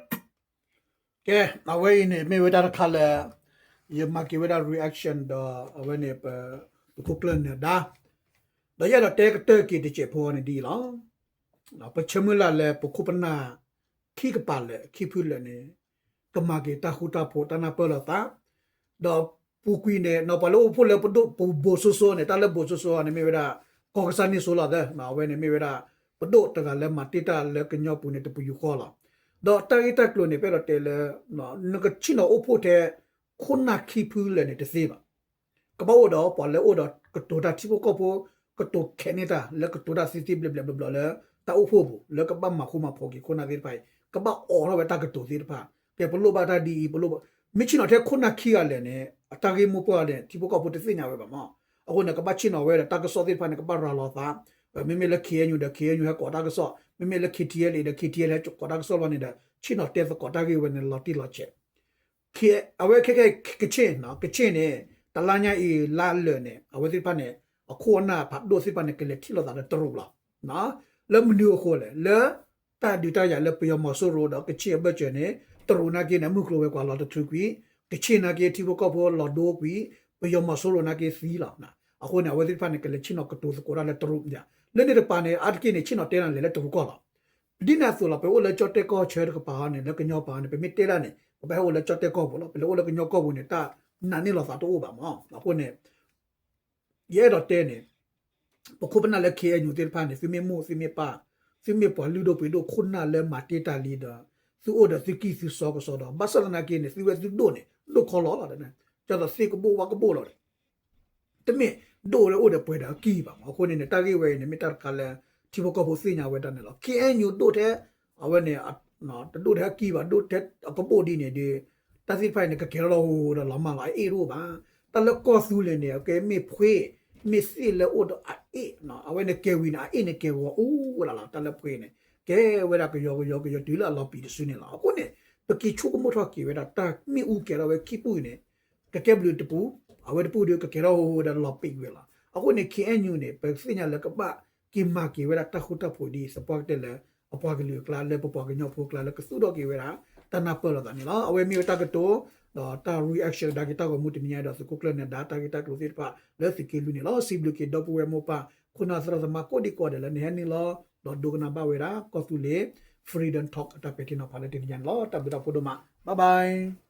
ကဲ အဝဲအံၤန့ၣ် မ့ၢ်ဝဲဒၣ်တခါလၢ ယမၤက့ၤဝဲဒၣ် reaction ဒီးအဝဲန့ၣ် ပ သုးခိၣ်ကျၢၢ်နၢၤဒါ ဒီးယအဲၣ်ဒိးတဲကတၢၢ်က့ၤတစဲးဖိန့ၣ်ဒ်အံၤလီၤ. ပဆၢမုၢ်လၢ်လၢပခိၣ်ပနၢ် ခံကပၤလၢာ် ခံဖုလၢာ်န့ၣ် ကမၤက့ၤတၢ်ဃူတၢ်ဖိး တၢ်နၢ်ပၢၢ်လိာ်သး ဒီးပူၤကွံာ်န့ၣ် ပှၤလၢအိၣ်ဖှိၣ်လၢပဒိၣ်ပူၤဘိၣ်စိစိန့ၣ် တၢ်လၢဘိၣ်စိစိန့ၣ် မ့ၢ်ဝဲဒၣ် ကီၢ်ကစၢ်န့ၣ်စိလီၤသၢ အဝဲန့ၣ်မ့ၢ်ဝဲဒၣ် ပဒိၣ်တဂၤလၢမၤတ့ၢ်တၢ်လၢကညီပူၤန့ၣ် တပယူာ်ဃီလီၤ. ဒီးတၢ်ဂ့ၢ်တၢ်ကျိၤန့ၣ် ပအဲၣ်ဒိးတဲလၢ နကဆ့ၣ်နီၤအိၣ်ဖှိၣ်ထဲ ခိၣ်နၢ်ခံဖုလၢာ်န့ၣ်တသ့ဘၣ်. ကဘၣ်အိၣ်ဒီးပှၤလၢအိၣ်ဒီးကတိၤတၢ်ထံဖိကီၢ်ဖိ ကတိၤခဲးန့ၢ်တၢ် လၢကတိၤတၢ်သ့သ့ဘျဲးဘျဲးဘျီဘျီလၢ တၢ်အိၣ်ဖှိၣ်ပူၤ လၢကဘၣ်မၤဃူမၤဖိးက့ၤခိၣ်နၢ်သ့ၣ်တဖၣ်အံၤ ကဘၣ်အိးထီၣ်ဝဲတၢ်ကတိၤသ့ၣ်တဖၣ် ကဲပလိၣ်ဘၣ်တၢ်ဒ်အံၤ ပလိၣ်ဘၣ် မ့ၢ်ဆ့ၣ်နီၤထဲခိၣ်နၢ်ခံဂၤလၢာ်န့ၣ် အတၢ်ဂ့ၢ်မိၢ်ပှၢ်န့ၣ် ထံဖိကီၢ်ဖိတသ့ၣ်ညါဝဲဘၣ်မး. အဃိန့ၣ် ကဘၣ်ဆ့ၣ်နီၤဝဲဒီးတၢ်ကစီၣ်သ့ၣ်တဖၣ်န့ၣ် ကဘၣ်ရၤလီၤသး မ့မ့ၢ်လၢ ခ့အဲၣ်ယူၣ် ဒီး ခ့အဲၣ်ယူၣ် ဟဲကိးတၢ်ကစီၣ် မ့မ့ၢ်လၢ ခ့ထံအဲၣ်လ့ ဒီး ခ့ထံအဲၣ်လ့ ဟဲကိးတၢ်ကစီၣ်ဘျီန့ၣ်ဒီး ဆ့ၣ်နီၤတဲသကိးတၢ်ဂ့ၢ်ဝဲန့ၣ် လီၤတံၢ်လီၤဆဲး အဝဲခဲခဲ ကချ့ၣ် ကချ့ၣ်န့ၣ် တလါညါအံၤလါလၢာ်န့ၣ် အဝဲသ့ၣ်တဖၣ်န့ၣ် အခိၣ်အနၢ်ဖးဒိၣ်သ့ၣ်တဖၣ်န့ၣ် ကလဲၤထံၣ်လိာ်သးဒီးတရူးလီၤ. လၢမနုၤအဃိလဲၣ် လၢတၢ်ဒုးတၢ်ယၤလၢပယီၤမီၤစိရိၤဒီးကချ့ၣ်အဘၢၣ်စၢၤန့ၣ် တရူးနာ်က့န့ၣ်အမုၢ်ကျိၤဝဲၤကွာ်လီၤတထုးကွံာ်, ကချ့ၣ်နာ်က့ထံဖိကီၢ်ဖိလီၤဒိကွံာ်, ပယီၤမီၤစိရိၤနာ်က့သံလီၤ. အဃိန့ၣ် အဝဲသ့ၣ်တဖၣ်န့ၣ် ကလဲၤဆ့ၣ်နီၤကတိၤသကိးတၢ်လၢတရူး, လၢန့ၣ်တပၤန့ၣ် အါတက့ၢ်န့ၣ် ဆ့ၣ်နီၤတဲနၤလဲၤလၢတရူးကီၢ်လီၤ. ဒ်န့ၣ်အသိးလီၤ ပအိၣ်လၢကၠီၣ်တဲၣ်ကီၢ်ဆၢတကပၤဟီန့ၣ် လၢကညီပၤန့ၣ် ပမ့ၢ်တဲဒၣ်န့ၣ် ပဘၣ်ဟဲအိၣ်လၢကၠီၣ်တဲၣ်ကီၢ်ပူၤလီၤ. ပလဲၤအိၣ်လၢကညီကီၢ်ပူၤန့ၣ် တၢ်နာ်န့ၢ်လီၤသးတအိၣ်ဘၣ်မး. အဃိန့ၣ် ယအဲၣ်ဒိးတဲန့ၣ် ပခိၣ်ပနၢ်လၢ ခ့ၣ်အဲၣ်ယူၣ် သ့ၣ်တဖၣ်န့ၣ် သုမ့ၢ်မိၢ်သုမ့ၢ်ပၢ် သုမ့ၢ်ပှၤလုၢ်ဒိၣ်ပှ့ၤဒိၣ်ခိၣ်နၢ်လၢမၤတ့ၢ်တၢ်လံဒီး သုအိၣ်ဒီးသုကံၢ်သုစီကစီဒီး ဘၣ်ဆၣ်သနာ်က့န့ၣ် သုဝဲသုဒိၣ်န့ၣ် ဒိၣ်ခီလီၤလီၤ. ကၠီသးသ့ၣ်ကဘိၣ်ဝါကဘိၣ်လီၤ. တမ့ၢ်ဒိၣ်လၢအိၣ်ဒီးပှဲၤဒီးအကံၢ်ဘၣ်မး. အဃိန့ၣ်န့ၣ် တၢ်ဂ့ၢ်ဝဲအံၤန့ၣ် မ့ၢ်တၢ်တခါလၢ ထံဖိကီၢ်ဖိသ့ၣ်ညါဝဲဒၣ်န့ၣ်လီၤ. ခ့ၣ်အဲၣ်ယူၣ် ဒိၣ်ထဲ အဝဲန့ၣ် တဒိၣ်ထဲအကံၢ်ဘၣ် ဒိၣ်ထဲအကဘိၣ်ဒ်န့ၣ်ဒီး တၢ်သ့ၣ်တဖၣ်အံၤန့ၣ် ကကဲၤထီၣ်လီၤဟိဒီးလီၤမၢ်လီၤ အအ့ၣ်တအိၣ်ဘၣ်. တၢ်လၢကီၢ်သူလ့ၤန့ၣ် အကဲမ့ၢ်ဖှ့ မ့ၢ်သ့ၣ်လၢအိၣ်ဒီးအအ့ၣ် အဝဲန့ၣ်ကဲၤဝံၤန့ၣ် အအ့ၣ်န့ၣ်ကဲၤဂီၤအိၣ်ဝဲဒၣ်လီၤ. တၢ်လၢဖှ့န့ၣ် ကဲဝဲဒၣ်ကယီကယီကယီတုၤလၢအလီၤပံာ်တစုန့ၣ်လီၤ. အဃိန့ၣ် ပက့ၤဆိကမိၣ်ထီၣ်က့ၤဝဲဒၣ်တၢ်မ့ၣ်အူကဲၤထီၣ်ဝဲခံပူၤအံၤန့ၣ် ကကဲဘျုးတပူၤ အဝဲတပူၤဒီးကကဲၤထီၣ်ဟိဒီးလီၤပံာ်ဝဲလီၤ. အဃိန့ၣ် ခ့ၣ်အဲၣ်ယူၣ် န့ၣ် ပသ့ၣ်ညါလၢကဘၣ်က့ၤမၤက့ၤဝဲဒၣ်တၢ်ဃူတၢ်ဖိးဒ်သပှၢ်ကတၢၢ်လၢ အပှၤကလုာ်အကျါ လၢပပှၤကညီဖိအကျါလၢကသူၣ်ထီၣ်က့ၤဝဲဒၣ် တၢ်နၢ်ပၢၢ်လိာ်သးန့ၣ်လီၤ. အဝဲမ့ၢ်ဝဲတၢ်ကတိၤ ဒီးတၢ် reaction ကဒါက့ၤတၢ်ဂီၤမူတနံၤညါဒီးသုးခိၣ်ကျၢၢ်နၢၤဒါ တၢ်ဂ့ၢ်တၢ်ကျိၤသ့ၣ်တဖၣ်လၢသုးက့လွံၢ်န့ၣ်လီၤ. စံးဘျုးက့ၤဒီပုၢ်ဝဲၢ်မိၢ်ပၢ် ခိၣ်နၢ်သရၣ်သမါကိးဒံကိးဂၤဒဲးလၢနဟဲနုာ်လီၤ ဒီးဒိကနၣ်ဘၣ်ဝဲဒၣ် ကီၢ်သူလ့ၤ Freedom Talk အတၢ်ပဲာ်ထံနီၤဖးလၢတနံၤညါန့ၣ်လီၤ. တၢ်ဘျုးတၢ်ဖှိၣ်ဒိၣ်မး bye bye.